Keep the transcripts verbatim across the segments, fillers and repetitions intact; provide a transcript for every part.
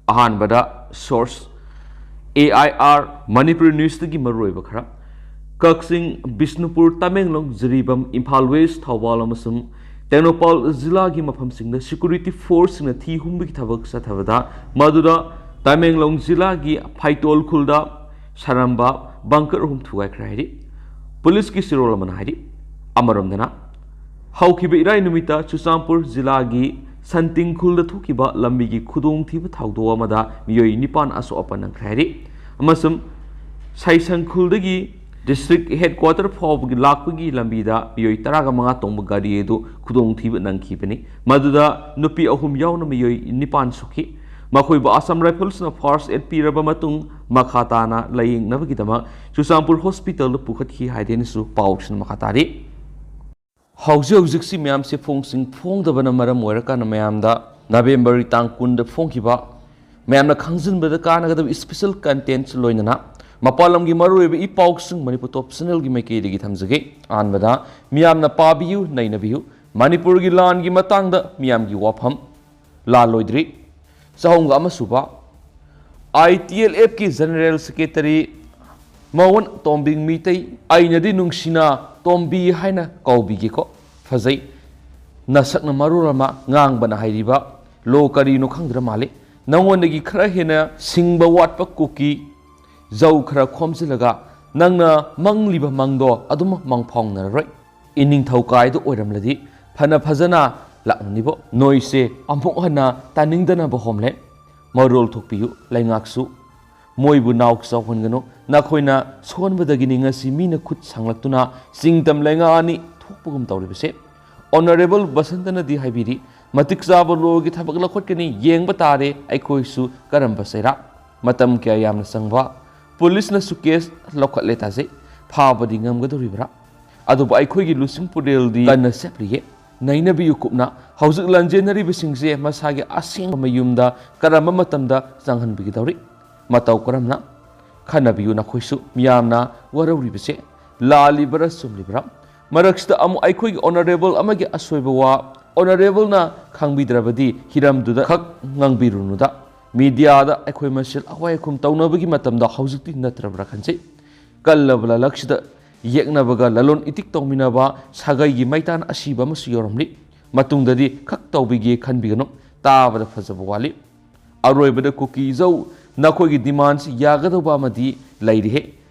ꯑꯍꯥꯟꯕꯗ source, A I R, Manipur ꯅ꯭ꯌꯨꯁꯇꯒꯤ ꯃꯔꯨꯑꯣꯏꯕ ꯈꯔ꯫ ꯀꯛꯆꯤꯡ, ꯕꯤꯁꯅꯨꯄꯨꯔ, ꯇꯃꯦꯡꯂꯣꯡ, ꯖꯤꯔꯤꯕꯥꯝ, ꯏꯝꯐꯥꯜ ꯋꯦꯁ, ꯊꯧꯕꯥꯜ ꯑꯃꯁꯨꯡ ꯇꯦꯡꯅꯧꯄꯥꯜ ꯖꯤꯂꯥꯒꯤ ꯃꯐꯝꯁꯤꯡꯗ security forceꯁꯤꯡꯅ ꯊꯤ ꯍꯨꯝꯕꯒꯤ ꯊꯕꯛ ꯆꯠꯊꯕꯗ, ꯃꯗꯨꯗ ꯇꯃꯦꯡꯂꯣꯡ ꯖꯤꯂꯥꯒꯤ ꯐꯩꯇꯣꯜ ꯈꯨꯜꯗ ꯁꯥꯔꯝꯕ bunker ꯑꯍꯨꯝ ꯊꯨꯒꯥꯏꯈ꯭ꯔꯦ ꯍꯥꯏꯔꯤ꯫ ꯄꯨꯂꯤꯁꯀꯤ ꯆꯦꯔꯣꯜ ꯑꯃꯅ ꯍꯥꯏꯔꯤ꯫ ꯑꯃꯔꯣꯝꯗꯅ, ꯍꯧꯈꯤꯕ ꯏꯔꯥꯏ ꯅꯨꯃꯤꯠꯇ ꯆꯨꯔꯆꯥꯟꯄꯨꯔ ꯖꯤꯂꯥꯒꯤ ꯁꯟꯇꯤꯡ ꯈꯨꯜꯗ ꯊꯣꯛꯈꯤꯕ ꯂꯝꯕꯤꯒꯤ ꯈꯨꯗꯣꯡꯊꯤꯕ ꯊꯧꯗꯣꯛ ꯑꯃꯗ ꯃꯤꯑꯣꯏ ꯅꯤꯄꯥꯟ ꯑꯁꯣꯛ ꯑꯄꯟ ꯅꯪꯈ꯭ꯔꯦ ꯍꯥꯏꯔꯤ꯫ ꯑꯃꯁꯨꯡ ꯁꯥꯏꯁꯪ ꯈꯨꯜꯗꯒꯤ district headquarter ꯐꯥꯎꯕꯒꯤ ꯂꯥꯛꯄꯒꯤ ꯂꯝꯕꯤꯗ ꯃꯤꯑꯣꯏ ꯇꯔꯥꯒ ꯃꯉꯥ ꯇꯣꯡꯕ ꯒꯥꯔꯤ ꯑꯗꯨ ꯈꯨꯗꯣꯡꯊꯤꯕ ꯅꯪꯈꯤꯕꯅꯤ꯫ ꯃꯗꯨꯗ ꯅꯨꯄꯤ ꯑꯍꯨꯝ ꯌꯥꯎꯅ ꯃꯤꯑꯣꯏ ꯅꯤꯄꯥꯟ ꯁꯣꯛꯈꯤ꯫ ꯃꯈꯣꯏꯕꯨ Assam Riflesꯅ first aid ꯄꯤꯔꯕ ꯃꯇꯨꯡ ꯃꯈꯥ ꯇꯥꯅ ꯂꯥꯌꯦꯡꯅꯕꯒꯤꯗꯃꯛ ꯆꯨꯔꯆꯥꯟꯄꯨꯔ hospitalꯗ ꯄꯨꯈꯠꯈꯤ ꯍꯥꯏꯗꯦꯅꯁꯨ ꯄꯥꯎꯁꯤꯅ ꯃꯈꯥ ꯇꯥꯔꯤ꯫ ꯍꯧꯖꯤꯛ ꯍꯧꯖꯤꯛꯁꯤ ꯃꯌꯥꯝꯁꯦ ꯐꯣꯡꯁꯤꯡ ꯐꯣꯡꯗꯕꯅ ꯃꯔꯝ ꯑꯣꯏꯔꯀꯥꯟꯗ ꯃꯌꯥꯝꯗ Novemberꯒꯤ ꯇꯥꯡ ꯀꯨꯟꯗ ꯐꯣꯡꯈꯤꯕ ꯃꯌꯥꯝꯅ ꯈꯪꯖꯤꯟꯕꯗ ꯀꯥꯟꯅꯒꯗꯕ special content ꯂꯣꯏꯅꯅ ꯃꯄꯥꯟ ꯂꯝꯒꯤ ꯃꯔꯨꯑꯣꯏꯕ ꯏ ꯄꯥꯎꯁꯤꯡ ꯃꯅꯤꯄꯨꯔ Top Channelꯒꯤ ꯃꯥꯏꯀꯩꯗꯒꯤ ꯊꯝꯖꯒꯦ꯫ ꯑꯍꯥꯟꯕꯗ ꯃꯤꯌꯥꯝꯅ ꯄꯥꯕꯤꯌꯨ, ꯅꯩꯅꯕꯤꯌꯨ꯫ ꯃꯅꯤꯄꯨꯔꯒꯤ ꯂꯥꯟꯒꯤ ꯃꯇꯥꯡꯗ ꯃꯤꯌꯥꯝꯒꯤ ꯋꯥꯐꯝ꯫ ꯂꯥꯜꯂꯣꯏꯗ꯭ꯔꯤ꯫ ꯆꯍꯨꯝꯒ ꯑꯃ ꯁꯨꯕ꯫ ITLFꯀꯤ General Secretary ꯃꯋꯣꯟ ꯇꯣꯝꯕꯤꯡ ꯃꯤꯇꯩ, ꯑꯩꯅꯗꯤ ꯅꯨꯡꯁꯤꯅ ꯇꯣꯝꯕꯤ ꯍꯥꯏꯅ ꯀꯧꯕꯤꯒꯦꯀꯣ꯫ ꯐꯖꯩ꯫ ꯅꯁꯛꯅ ꯃꯔꯣꯜ ꯑꯃ ꯉꯥꯡꯕꯅ ꯍꯩꯔꯤꯕ꯫ ꯂꯣ ꯀꯔꯤꯅꯣ ꯈꯪꯗ꯭ꯔ ꯃꯥꯜꯂꯤ꯫ ꯅꯉꯣꯟꯗꯒꯤ ꯈꯔ ꯍꯦꯟꯅ ꯁꯤꯡꯕ ꯋꯥꯠꯄ ꯀꯨꯀꯤ ꯖꯧ ꯈꯔ ꯈꯣꯝꯖꯤꯜꯂꯒ ꯅꯪꯅ ꯃꯪꯂꯤꯕ ꯃꯪꯗꯣ ꯑꯗꯨꯝ ꯃꯪꯐꯥꯎꯅꯔꯔꯣꯏ꯫ ꯏꯅꯤꯡꯊꯧ ꯀꯥꯏꯗ ꯑꯣꯏꯔꯝꯂꯗꯤ ꯐꯅ ꯐꯖꯅ ꯂꯥꯛꯅꯅꯤꯕꯣ꯫ ꯅꯣꯏꯁꯦ ꯑꯃꯨꯛ ꯍꯟꯅ ꯇꯥꯅꯤꯡꯗꯅꯕ ꯍꯣꯝꯂꯦ꯫ ꯃꯔꯣꯜ ꯊꯣꯛꯄꯤꯌꯨ ꯂꯩꯉꯥꯛꯁꯨ꯫ ꯃꯣꯏꯕꯨ ꯅꯥꯎ ꯆꯥꯎꯍꯟꯒꯅꯨ꯫ ꯅꯈꯣꯏꯅ ꯁꯣꯟꯕꯗꯒꯤꯅꯤ ꯉꯁꯤ ꯃꯤꯅ ꯈꯨꯠ ꯁꯥꯡꯂꯛꯇꯨꯅ ꯆꯤꯡꯗꯝ ꯂꯩꯉꯥꯛ ꯑꯅꯤ ꯊꯣꯛꯄꯒꯨꯝ ꯇꯧꯔꯤꯕꯁꯦ꯫ Honourable ꯕꯁꯟꯇꯅꯗꯤ ꯍꯥꯏꯕꯤꯔꯤ, ꯃꯇꯤꯛ ꯆꯥꯕ ꯂꯣꯒꯤ ꯊꯕꯛ ꯂꯧꯈꯠꯀꯅꯤ, ꯌꯦꯡꯕ ꯇꯥꯔꯦ ꯑꯩꯈꯣꯏꯁꯨ ꯀꯔꯝꯕ ꯆꯩꯔꯥꯛ꯫ ꯃꯇꯝ ꯀꯌꯥ ꯌꯥꯝꯅ ꯆꯪꯕ꯫ ꯄꯨꯂꯤꯁꯅꯁꯨ case ꯂꯧꯈꯠꯂꯦ ꯇꯥꯖꯩ꯫ ꯐꯥꯕꯗꯤ ꯉꯝꯒꯗꯧꯔꯤꯕ꯭ꯔꯥ? ꯑꯗꯨꯕꯨ ꯑꯩꯈꯣꯏꯒꯤ ꯂꯨꯆꯤꯡ ꯄꯨꯔꯦꯜꯗꯤ ꯀꯟꯅ ꯆꯠꯂꯤꯌꯦ꯫ ꯅꯩꯅꯕꯤꯌꯨ ꯀꯨꯞꯅ꯫ ꯍꯧꯖꯤꯛ ꯂꯥꯟꯖꯦꯟꯅꯔꯤꯕꯁꯤꯡꯁꯦ ꯃꯁꯥꯒꯤ ꯑꯁꯦꯡꯕ ꯃꯌꯨꯝꯗ ꯀꯔꯝꯕ ꯃꯇꯝꯗ ꯆꯪꯍꯟꯕꯤꯒꯗꯧꯔꯤ? ꯃꯇꯧ ꯀꯔꯝꯅ? ꯈꯟꯅꯕꯤꯌꯨ ꯅꯈꯣꯏꯁꯨ꯫ ꯃꯤꯌꯥꯝꯅ ꯋꯥꯔꯧꯔꯤꯕꯁꯦ ꯂꯥꯜꯂꯤꯕꯔꯥ ꯆꯨꯝꯂꯤꯕꯔꯥ? ꯃꯔꯛꯁꯤꯗ ꯑꯃꯨꯛ ꯑꯩꯈꯣꯏꯒꯤ Honourable ꯑꯃꯒꯤ ꯑꯁꯣꯏꯕ ꯋꯥ Honourableꯅ ꯈꯪꯕꯤꯗ꯭ꯔꯕꯗꯤ ꯍꯤꯔꯝꯗꯨꯗ ꯈꯛ ꯉꯥꯡꯕꯤꯔꯨꯅꯨꯗ꯫ ꯃꯤꯗꯤꯌꯥꯗ ꯑꯩꯈꯣꯏ ꯃꯁꯦꯜ ꯑꯋꯥꯏ ꯑꯈꯨꯝ ꯇꯧꯅꯕꯒꯤ ꯃꯇꯝꯗꯣ ꯍꯧꯖꯤꯛꯇꯤ ꯅꯠꯇ꯭ꯔꯕ꯭ꯔꯥ ꯈꯟꯖꯩ꯫ ꯀꯜꯂꯕ ꯂꯂꯛꯁꯤꯗ ꯌꯦꯛꯅꯕꯒ ꯂꯂꯣꯟ ꯏꯇꯤꯛ ꯇꯧꯃꯤꯟꯅꯕ ꯁꯥꯒꯩꯒꯤ ꯃꯩꯇꯥꯟ ꯑꯁꯤꯕ ꯑꯃꯁꯨ ꯌꯧꯔꯝꯂꯤ꯫ ꯃꯇꯨꯡꯗꯗꯤ ꯈꯛ ꯇꯧꯕꯤꯒꯦ ꯈꯟꯕꯤꯒꯅꯨ꯫ ꯇꯥꯕꯗ ꯐꯖꯕ ꯋꯥꯠꯂꯤ꯫ ꯑꯔꯣꯏꯕꯗ ꯀꯨꯀꯤ ꯏꯖꯧ, ꯅꯈꯣꯏꯒꯤ ꯗꯤꯃꯥꯟꯁꯤ ꯌꯥꯒꯗꯧꯕ ꯑꯃꯗꯤ ꯂꯩꯔꯤꯍꯦ꯫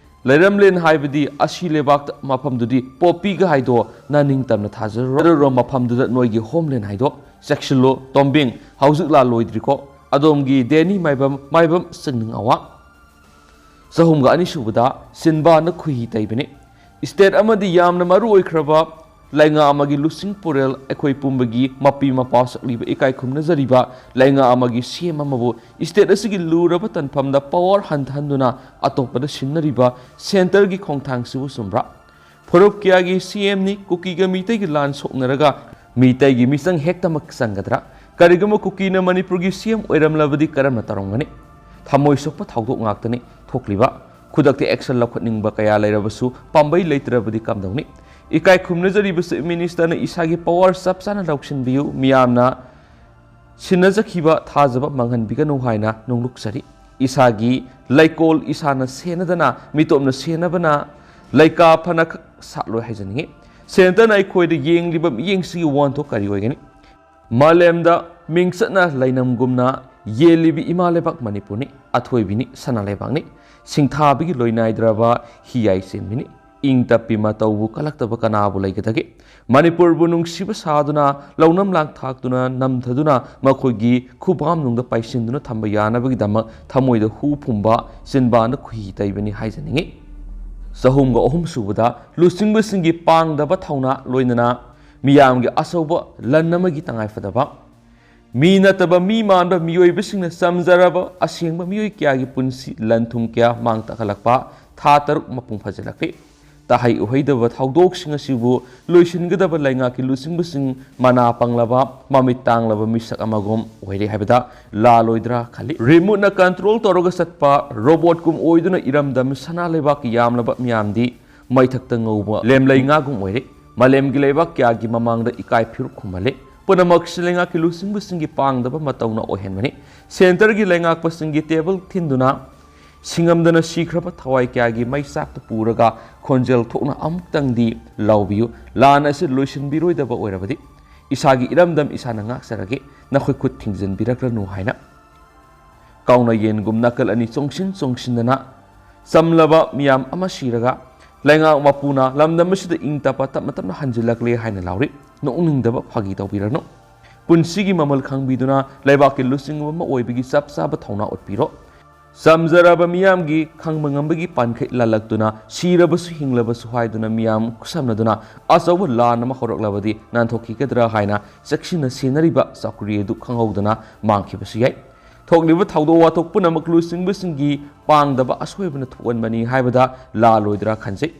ꯂꯩꯔꯝꯂꯦꯟ ꯍꯥꯏꯕꯗꯤ ꯑꯁꯤ ꯂꯩꯕꯥꯛꯇ ꯃꯐꯝꯗꯨꯗꯤ ꯄꯣꯄꯤꯒ ꯍꯥꯏꯗꯣ ꯅ ꯅꯤꯡꯇꯝꯅ ꯊꯥꯖꯔꯨꯔꯣ꯫ ꯃꯐꯝꯗꯨꯗ ꯅꯣꯏꯒꯤ ꯍꯣꯝꯂꯦꯟ ꯍꯥꯏꯗꯣ꯫ ꯆꯦꯛꯁꯤꯜꯂꯣ ꯇꯣꯝꯕꯤꯡ, ꯍꯧꯖꯤꯛ ꯂꯥꯜ ꯂꯣꯏꯗ꯭ꯔꯤꯀꯣ꯫ ꯑꯗꯣꯝꯒꯤ ꯗꯦꯅꯤ ꯃꯥꯏꯕꯝ, ꯃꯥꯏꯕꯝ ꯆꯤꯡꯅꯤꯡ ꯑꯋꯥ꯫ ꯆꯍꯨꯝꯒ ꯑꯅꯤ ꯁꯨꯕꯗ ꯁꯤꯟꯕꯥꯅ ꯈꯨꯍꯤ ꯇꯩꯕꯅꯤ꯫ ꯁ꯭ꯇꯦꯠ ꯑꯃꯗꯤ ꯌꯥꯝꯅ ꯃꯔꯨ ꯑꯣꯏꯈ꯭ꯔꯕ ꯂꯩꯉꯥꯛ ꯑꯃꯒꯤ ꯂꯨꯆꯤꯡ ꯄꯨꯔꯦꯜ ꯑꯩꯈꯣꯏ ꯄꯨꯝꯕꯒꯤ ꯃꯄꯤ ꯃꯄꯥ ꯁꯛꯂꯤꯕ ꯏꯀꯥꯏ ꯈꯨꯝꯅꯖꯔꯤꯕ ꯂꯩꯉꯥꯛ ꯑꯃꯒꯤ ꯁꯤ ꯑꯦꯝ ꯑꯃꯕꯨ ꯁ꯭ꯇꯦꯠ ꯑꯁꯤꯒꯤ ꯂꯨꯔꯕ ꯇꯟꯐꯝꯗ ꯄꯋꯥꯔ ꯍꯟꯊꯍꯟꯗꯨꯅ ꯑꯇꯣꯞꯄꯗ ꯁꯤꯟꯅꯔꯤꯕ ꯁꯦꯟꯇꯔꯒꯤ ꯈꯣꯡꯊꯥꯡꯁꯤꯕꯨ ꯆꯨꯝꯕ꯭ꯔꯥ? ꯐꯨꯔꯨꯞ ꯀꯌꯥꯒꯤ ꯁꯤ ꯑꯦꯝꯅꯤ, ꯀꯨꯀꯤꯒ ꯃꯤꯇꯩꯒꯤ ꯂꯥꯟ ꯁꯣꯛꯅꯔꯒ ꯃꯤꯇꯩꯒꯤ ꯃꯤꯆꯪ ꯍꯦꯛꯇꯃꯛ ꯆꯪꯒꯗ꯭ꯔꯥ? ꯀꯔꯤꯒꯨꯝꯕ ꯀꯨꯀꯤꯅ ꯃꯅꯤꯄꯨꯔꯒꯤ ꯁꯤ ꯑꯦꯝ ꯑꯣꯏꯔꯝꯂꯕꯗꯤ ꯀꯔꯝꯅ ꯇꯧꯔꯝꯒꯅꯤ? ꯊꯃꯣꯏ ꯁꯣꯛꯄ ꯊꯧꯗꯣꯛ ꯉꯥꯛꯇꯅꯤ ꯊꯣꯛꯂꯤꯕ꯫ ꯈꯨꯗꯛꯇ ꯑꯦꯛꯁꯟ ꯂꯧꯈꯠꯅꯤꯡꯕ ꯀꯌꯥ ꯂꯩꯔꯕꯁꯨ ꯄꯥꯝꯕꯩ ꯂꯩꯇ꯭ꯔꯕꯗꯤ ꯀꯝꯗꯧꯅꯤ? ꯏꯀꯥꯏ ꯈꯨꯝꯅꯖꯔꯤꯕ ꯆꯤꯐ ꯃꯤꯅꯤꯁꯇꯔꯅ ꯏꯁꯥꯒꯤ ꯄꯋꯥꯔ ꯆꯞ ꯆꯥꯅ ꯂꯧꯁꯤꯟꯕꯤꯌꯨ꯫ ꯃꯤꯌꯥꯝꯅ ꯁꯤꯟꯅꯖꯈꯤꯕ ꯊꯥꯖꯕ ꯃꯥꯡꯍꯟꯕꯤꯒꯅꯨ ꯍꯥꯏꯅ ꯅꯣꯡꯂꯨꯛꯆꯔꯤ꯫ ꯏꯁꯥꯒꯤ ꯂꯩꯀꯣꯜ ꯏꯁꯥꯅ ꯁꯦꯟꯅꯗꯅ ꯃꯤꯇꯣꯞꯅ ꯁꯦꯟꯅꯕꯅ ꯂꯩꯀꯥ ꯐꯅ ꯈꯛ ꯁꯥꯠꯂꯣꯏ ꯍꯥꯏꯖꯅꯤꯡꯏ꯫ ꯁꯦꯟꯇꯔꯅ ꯑꯩꯈꯣꯏꯗ ꯌꯦꯡꯂꯤꯕ ꯃꯤꯠꯌꯦꯡꯁꯤꯒꯤ ꯋꯥꯍꯟꯊꯣꯛ ꯀꯔꯤ ꯑꯣꯏꯒꯅꯤ? ꯃꯥꯂꯦꯝꯗ ꯃꯤꯡꯆꯠꯅ ꯂꯩꯅꯝꯒꯨꯝꯅ ꯌꯦꯜꯂꯤꯕꯤ ꯏꯃꯥ ꯂꯩꯕꯥꯛ ꯃꯅꯤꯄꯨꯔꯅꯤ, ꯑꯊꯣꯏꯕꯤꯅꯤ, ꯁꯅꯥ ꯂꯩꯕꯥꯛꯅꯤ, ꯁꯤꯡꯊꯥꯕꯒꯤ ꯂꯣꯏꯅꯥꯏꯗ꯭ꯔꯕ ꯍꯤꯌꯥꯏ ꯆꯦꯟꯕꯤꯅꯤ꯫ ꯏꯪ ꯇꯞꯄꯤ ꯃꯇꯧꯕꯨ ꯀꯜꯂꯛꯇꯕ ꯀꯅꯥꯕꯨ ꯂꯩꯒꯗꯒꯦ? ꯃꯅꯤꯄꯨꯔꯕꯨ ꯅꯨꯡꯁꯤꯕ ꯁꯥꯗꯨꯅ, ꯂꯧꯅꯝ ꯂꯥꯡꯊꯥꯛꯇꯨꯅ, ꯅꯝꯊꯗꯨꯅ, ꯃꯈꯣꯏꯒꯤ ꯈꯨꯕꯥꯝꯅꯨꯡꯗ ꯄꯥꯏꯁꯤꯟꯗꯨꯅ ꯊꯝꯕ ꯌꯥꯅꯕꯒꯤꯗꯃꯛ ꯊꯃꯣꯏꯗ ꯍꯨ ꯐꯨꯝꯕ ꯆꯤꯟꯕꯥꯟꯗ ꯈꯨꯍꯤ ꯇꯩꯕꯅꯤ ꯍꯥꯏꯖꯅꯤꯡꯏ꯫ ꯆꯍꯨꯝꯒ ꯑꯍꯨꯝ ꯁꯨꯕꯗ ꯂꯨꯆꯤꯡꯕꯁꯤꯡꯒꯤ ꯄꯥꯡꯗꯕ ꯊꯧꯅꯥ ꯂꯣꯏꯅꯅ ꯃꯤꯌꯥꯝꯒꯤ ꯑꯆꯧꯕ ꯂꯟ ꯑꯃꯒꯤ ꯇꯉꯥꯏꯐꯗꯕ ꯃꯤ ꯅꯠꯇꯕ ꯃꯤ ꯃꯥꯟꯕ ꯃꯤꯑꯣꯏꯕꯁꯤꯡꯅ ꯆꯝꯖꯔꯕ ꯑꯁꯦꯡꯕ ꯃꯤꯑꯣꯏ ꯀꯌꯥꯒꯤ ꯄꯨꯟꯁꯤ, ꯂꯟ ꯊꯨꯝ ꯀꯌꯥ ꯃꯥꯡ ꯇꯥꯛꯍꯜꯂꯛꯄ ꯊꯥ ꯇꯔꯨꯛ ꯃꯄꯨꯡ ꯐꯥꯖꯤꯜꯂꯛꯂꯤ꯫ ꯇꯥꯍꯩ ꯎꯍꯩꯗꯕ ꯊꯧꯗꯣꯛꯁꯤꯡ ꯑꯁꯤꯕꯨ ꯂꯣꯏꯁꯤꯟꯒꯗꯕ ꯂꯩꯉꯥꯛꯀꯤ ꯂꯨꯆꯤꯡꯕꯁꯤꯡ ꯃꯅꯥ ꯄꯪꯂꯕ, ꯃꯃꯤꯠ ꯇꯥꯡꯂꯕ ꯃꯤꯁꯛ ꯑꯃꯒꯨꯝ ꯑꯣꯏꯔꯦ ꯍꯥꯏꯕꯗ ꯂꯥꯜꯂꯣꯏꯗ꯭ꯔꯥ ꯈꯜꯂꯤ꯫ ꯔꯤꯃꯣꯠꯅ ꯀꯟꯇ꯭ꯔꯣꯜ ꯇꯧꯔꯒ ꯆꯠꯄ ꯔꯣꯕꯣꯠꯀꯨꯝ ꯑꯣꯏꯗꯨꯅ ꯏꯔꯝꯗꯝ ꯁꯅꯥ ꯂꯩꯕꯥꯛꯀꯤ ꯌꯥꯝꯂꯕ ꯃꯤꯌꯥꯝꯗꯤ ꯃꯩꯊꯛꯇ ꯉꯧꯕ ꯂꯦꯝꯂꯩ ꯉꯥꯒꯨꯝ ꯑꯣꯏꯔꯦ꯫ ꯃꯥꯂꯦꯝꯒꯤ ꯂꯩꯕꯥꯛ ꯀꯌꯥꯒꯤ ꯃꯃꯥꯡꯗ ꯏꯀꯥꯏ ꯐꯤꯔꯨꯛ ꯈꯨꯝꯍꯜꯂꯦ꯫ ꯄꯨꯝꯅꯃꯛꯁꯤ ꯂꯩꯉꯥꯛꯀꯤ ꯂꯨꯆꯤꯡꯕꯁꯤꯡꯒꯤ ꯄꯥꯡꯗꯕ ꯃꯇꯧꯅ ꯑꯣꯏꯍꯟꯕꯅꯤ꯫ ꯁꯦꯟꯇꯔꯒꯤ ꯂꯩꯉꯥꯛꯄꯁꯤꯡꯒꯤ ꯇꯦꯕꯜ ꯊꯤꯟꯗꯨꯅ ꯁꯤꯡꯉꯝꯗꯅ ꯁꯤꯈ꯭ꯔꯕ ꯊꯋꯥꯏ ꯀꯌꯥꯒꯤ ꯃꯩꯆꯥꯛꯇꯨ ꯄꯨꯔꯒ ꯈꯣꯟꯖꯦꯜ ꯊꯣꯛꯅ ꯑꯃꯨꯛꯇꯪꯗꯤ ꯂꯥꯎꯕꯤꯌꯨ꯫ ꯂꯥꯟ ꯑꯁꯤ ꯂꯣꯏꯁꯤꯟꯕꯤꯔꯣꯏꯗꯕ ꯑꯣꯏꯔꯕꯗꯤ ꯏꯁꯥꯒꯤ ꯏꯔꯝꯗꯝ ꯏꯁꯥꯅ ꯉꯥꯛꯆꯔꯒꯦ, ꯅꯈꯣꯏ ꯈꯨꯠ ꯊꯤꯡꯖꯤꯟꯕꯤꯔꯛꯂꯅꯨ ꯍꯥꯏꯅ꯫ ꯀꯥꯎꯅ ꯌꯦꯟꯒꯨꯝ ꯅꯥꯀꯜ ꯑꯅꯤ ꯆꯣꯡꯁꯤꯟ ꯆꯣꯡꯁꯤꯟꯗꯅ ꯆꯝꯂꯕ ꯃꯤꯌꯥꯝ ꯑꯃ ꯁꯤꯔꯒ ꯂꯩꯉꯥꯛ ꯃꯄꯨꯅ ꯂꯝꯗꯝ ꯑꯁꯤꯗ ꯏꯪ ꯇꯞꯄ ꯇꯞꯅ ꯇꯞꯅ ꯍꯟꯖꯤꯜꯂꯛꯂꯦ ꯍꯥꯏꯅ ꯂꯥꯎꯔꯤ꯫ ꯅꯣꯛꯅꯤꯡꯗꯕ ꯐꯥꯒꯤ ꯇꯧꯕꯤꯔꯅꯨ꯫ ꯄꯨꯟꯁꯤꯒꯤ ꯃꯃꯜ ꯈꯪꯕꯤꯗꯨꯅ ꯂꯩꯕꯥꯛꯀꯤ ꯂꯨꯆꯤꯡꯕ ꯑꯃ ꯑꯣꯏꯕꯒꯤ ꯆꯞ ꯆꯥꯕ ꯊꯧꯅꯥ ꯎꯠꯄꯤꯔꯣ꯫ ꯆꯝꯖꯔꯕ ꯃꯤꯌꯥꯝꯒꯤ ꯈꯪꯕ ꯉꯝꯕꯒꯤ ꯄꯥꯟꯈꯩ ꯂꯥꯜꯂꯛꯇꯨꯅ ꯁꯤꯔꯕꯁꯨ ꯍꯤꯡꯂꯕꯁꯨ ꯍꯥꯏꯗꯨꯅ ꯃꯤꯌꯥꯝ ꯈꯨꯠꯁꯝꯅꯗꯨꯅ ꯑꯆꯧꯕ ꯂꯥꯟ ꯑꯃ ꯍꯧꯔꯛꯂꯕꯗꯤ ꯅꯥꯟꯊꯣꯛꯈꯤꯒꯗ꯭ꯔꯥ ꯍꯥꯏꯅ ꯆꯦꯛꯁꯤꯟꯅ ꯁꯦꯟꯅꯔꯤꯕ ꯆꯧꯀ꯭ꯔꯤ ꯑꯗꯨ ꯈꯪꯍꯧꯗꯅ ꯃꯥꯡꯈꯤꯕꯁꯨ ꯌꯥꯏ꯫ ꯊꯣꯛꯂꯤꯕ ꯊꯧꯗꯣꯛ ꯋꯥꯊꯣꯛ ꯄꯨꯝꯅꯃꯛ ꯂꯨꯆꯤꯡꯕꯁꯤꯡꯒꯤ ꯄꯥꯡꯗꯕ ꯑꯁꯣꯏꯕꯅ ꯊꯣꯛꯍꯟꯕꯅꯤ ꯍꯥꯏꯕꯗ ꯂꯥꯜꯂꯣꯏꯗ꯭ꯔꯥ ꯈꯟꯖꯩ꯫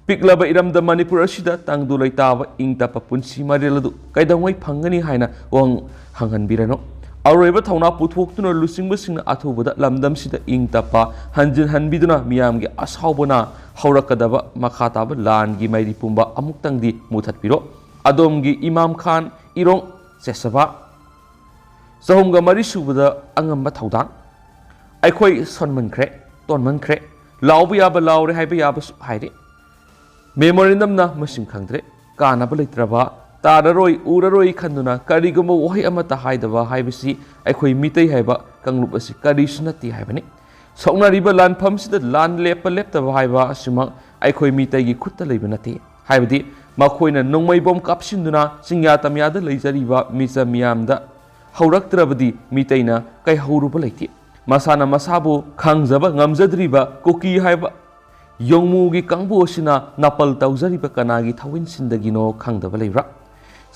ꯄꯤꯛꯂꯕ ꯏꯔꯝꯗꯝ ꯃꯅꯤꯄꯨꯔ ꯑꯁꯤꯗ ꯇꯪꯗꯨ ꯂꯩꯇꯥꯕ ꯏꯪ ꯇꯞꯄ ꯄꯨꯟꯁꯤ ꯃꯔꯦꯜ ꯑꯗꯨ ꯀꯩꯗꯧꯉꯩ ꯐꯪꯒꯅꯤ ꯍꯥꯏꯅ ꯋꯥꯍꯪ ꯍꯪꯍꯟꯕꯤꯔꯅꯨ꯫ ꯑꯔꯣꯏꯕ ꯊꯧꯅꯥ ꯄꯨꯊꯣꯛꯇꯨꯅ ꯂꯨꯆꯤꯡꯕꯁꯤꯡꯅ ꯑꯊꯨꯕꯗ ꯂꯝꯗꯝꯁꯤꯗ ꯏꯪ ꯇꯞꯄ ꯍꯟꯖꯤꯟꯍꯟꯕꯤꯗꯨꯅ ꯃꯤꯌꯥꯝꯒꯤ ꯑꯁꯥꯎꯕꯅ ꯍꯧꯔꯛꯀꯗꯕ ꯃꯈꯥ ꯇꯥꯕ ꯂꯥꯟꯒꯤ ꯃꯩꯔꯤ ꯄꯨꯝꯕ ꯑꯃꯨꯛꯇꯪꯗꯤ ꯃꯨꯊꯠꯄꯤꯔꯣ꯫ ꯑꯗꯣꯝꯒꯤ ꯏꯃꯥꯝ ꯈꯥꯟ, ꯏꯔꯣꯡ ꯆꯦꯁꯕꯥ꯫ ꯆꯍꯨꯝꯒ ꯃꯔꯤ ꯁꯨꯕꯗ ꯑꯉꯝꯕ ꯊꯧꯗꯥꯡ꯫ ꯑꯩꯈꯣꯏ ꯁꯣꯟꯃꯟꯈ꯭ꯔꯦ, ꯇꯣꯟꯃꯟꯈ꯭ꯔꯦ, ꯂꯥꯎꯕ ꯌꯥꯕ ꯂꯥꯎꯔꯦ, ꯍꯥꯏꯕ ꯌꯥꯕꯁꯨ ꯍꯥꯏꯔꯦ꯫ ꯃꯦꯃꯣꯔꯦꯟꯗꯝꯅ ꯃꯁꯤꯡ ꯈꯪꯗ꯭ꯔꯦ, ꯀꯥꯟꯅꯕ ꯂꯩꯇ꯭ꯔꯕ, ꯇꯥꯔꯔꯣꯏ, ꯎꯔꯔꯣꯏ ꯈꯟꯗꯨꯅ ꯀꯔꯤꯒꯨꯝꯕ ꯋꯥꯍꯩ ꯑꯃꯠꯇ ꯍꯥꯏꯗꯕ ꯍꯥꯏꯕꯁꯤ ꯑꯩꯈꯣꯏ ꯃꯤꯇꯩ ꯍꯥꯏꯕ ꯀꯥꯡꯂꯨꯞ ꯑꯁꯤ ꯀꯔꯤꯁꯨ ꯅꯠꯇꯦ ꯍꯥꯏꯕꯅꯤ꯫ ꯁꯣꯛꯅꯔꯤꯕ ꯂꯥꯟꯐꯝꯁꯤꯗ ꯂꯥꯟ ꯂꯦꯞꯄ ꯂꯦꯞꯇꯕ ꯍꯥꯏꯕ ꯑꯁꯤꯃꯛ ꯑꯩꯈꯣꯏ ꯃꯤꯇꯩꯒꯤ ꯈꯨꯠꯇ ꯂꯩꯕ ꯅꯠꯇꯦ꯫ ꯍꯥꯏꯕꯗꯤ ꯃꯈꯣꯏꯅ ꯅꯣꯡꯃꯩ ꯕꯣꯝ ꯀꯥꯞꯁꯤꯟꯗꯨꯅ ꯆꯤꯡꯌꯥ ꯇꯝꯌꯥꯗ ꯂꯩꯖꯔꯤꯕ ꯃꯤꯆꯝ ꯃꯤꯌꯥꯝꯗ ꯍꯧꯔꯛꯇ꯭ꯔꯕꯗꯤ ꯃꯤꯇꯩꯅ ꯀꯩꯍꯧꯔꯨꯕ ꯂꯩꯇꯦ꯫ ꯃꯁꯥꯅ ꯃꯁꯥꯕꯨ ꯈꯪꯖꯕ ꯉꯝꯖꯗ꯭ꯔꯤꯕ ꯀꯨꯀꯤ ꯍꯥꯏꯕ ꯌꯣꯡꯃꯨꯒꯤ ꯀꯥꯡꯕꯨ ꯑꯁꯤꯅ ꯅꯥꯄꯜ ꯇꯧꯖꯔꯤꯕ ꯀꯅꯥꯒꯤ ꯊꯋꯥꯏꯟꯁꯤꯟꯗꯒꯤꯅꯣ ꯈꯪꯗꯕ ꯂꯩꯕ꯭ꯔꯥ?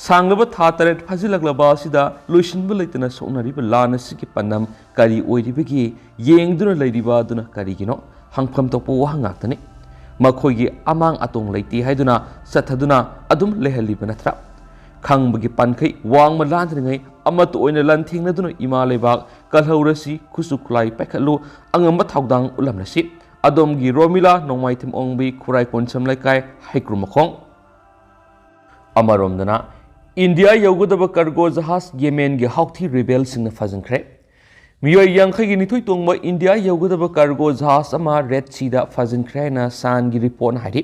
ꯁꯥꯡꯂꯕ ꯊꯥ ꯇꯔꯦꯠ ꯐꯥꯖꯤꯜꯂꯛꯂꯕ ꯑꯁꯤꯗ ꯂꯣꯏꯁꯤꯟꯕ ꯂꯩꯇꯅ ꯁꯣꯛꯅꯔꯤꯕ ꯂꯥꯟ ꯑꯁꯤꯒꯤ ꯄꯥꯟꯗꯝ ꯀꯔꯤ ꯑꯣꯏꯔꯤꯕꯒꯦ? ꯌꯦꯡꯗꯨꯅ ꯂꯩꯔꯤꯕ ꯑꯗꯨꯅ ꯀꯔꯤꯒꯤꯅꯣ? ꯍꯪꯐꯝ ꯊꯣꯛꯄ ꯋꯥꯍꯪ ꯉꯥꯛꯇꯅꯤ꯫ ꯃꯈꯣꯏꯒꯤ ꯑꯃꯥꯡ ꯑꯇꯣꯡ ꯂꯩꯇꯦ ꯍꯥꯏꯗꯨꯅ ꯆꯠꯊꯗꯨꯅ ꯑꯗꯨꯝ ꯂꯩꯍꯜꯂꯤꯕ ꯅꯠꯇ꯭ꯔꯥ? ꯈꯪꯕꯒꯤ ꯄꯥꯟꯈꯩ ꯋꯥꯡꯃ ꯂꯥꯟꯗ꯭ꯔꯤꯉꯩ ꯑꯃꯠꯇ ꯑꯣꯏꯅ ꯂꯥꯟꯊꯦꯡꯅꯗꯨꯅ ꯏꯃꯥ ꯂꯩꯕꯥꯛ ꯀꯜꯍꯧꯔꯁꯤ, ꯈꯨꯠꯁꯨ ꯈꯨꯠꯂꯥꯏ ꯄꯥꯏꯈꯠꯂꯨ, ꯑꯉꯝꯕ ꯊꯧꯗꯥꯡ ꯎꯠꯂꯝꯂꯁꯤ꯫ ꯑꯗꯣꯝꯒꯤ ꯔꯣꯃꯤꯂꯥ ꯅꯣꯡꯃꯥꯏꯊꯦꯝ ꯑꯣꯡꯕꯤ, ꯈꯨꯔꯥꯏ ꯀꯣꯟꯁꯝ ꯂꯩꯀꯥꯏ, ꯍꯩꯀ꯭ꯔꯨ ꯃꯈꯣꯡ꯫ ꯑꯃꯔꯣꯝꯗꯅ ꯏꯟꯗꯤꯌꯥ ꯌꯧꯒꯗꯕ ꯀꯥꯔꯒꯣ ꯖꯍꯥꯖ ꯌꯦꯃꯦꯟꯒꯤ ꯍꯥꯎꯊꯤ ꯔꯤꯕꯦꯜꯁꯤꯡꯅ ꯐꯥꯖꯤꯟꯈ꯭ꯔꯦ꯫ ꯃꯤꯑꯣꯏ ꯌꯥꯡꯈꯩꯒꯤ ꯅꯤꯊꯣꯏ ꯇꯣꯡꯕ ꯏꯟꯗꯤꯌꯥ ꯌꯧꯒꯗꯕ ꯀꯥꯔꯒꯣ ꯖꯍꯥꯖ ꯑꯃ ꯔꯦꯗ ꯁꯤꯗ ꯐꯥꯖꯤꯟꯈ꯭ꯔꯦ ꯍꯥꯏꯅ ꯁꯥꯟꯒꯤ ꯔꯤꯄꯣꯔꯠꯅ ꯍꯥꯏꯔꯤ꯫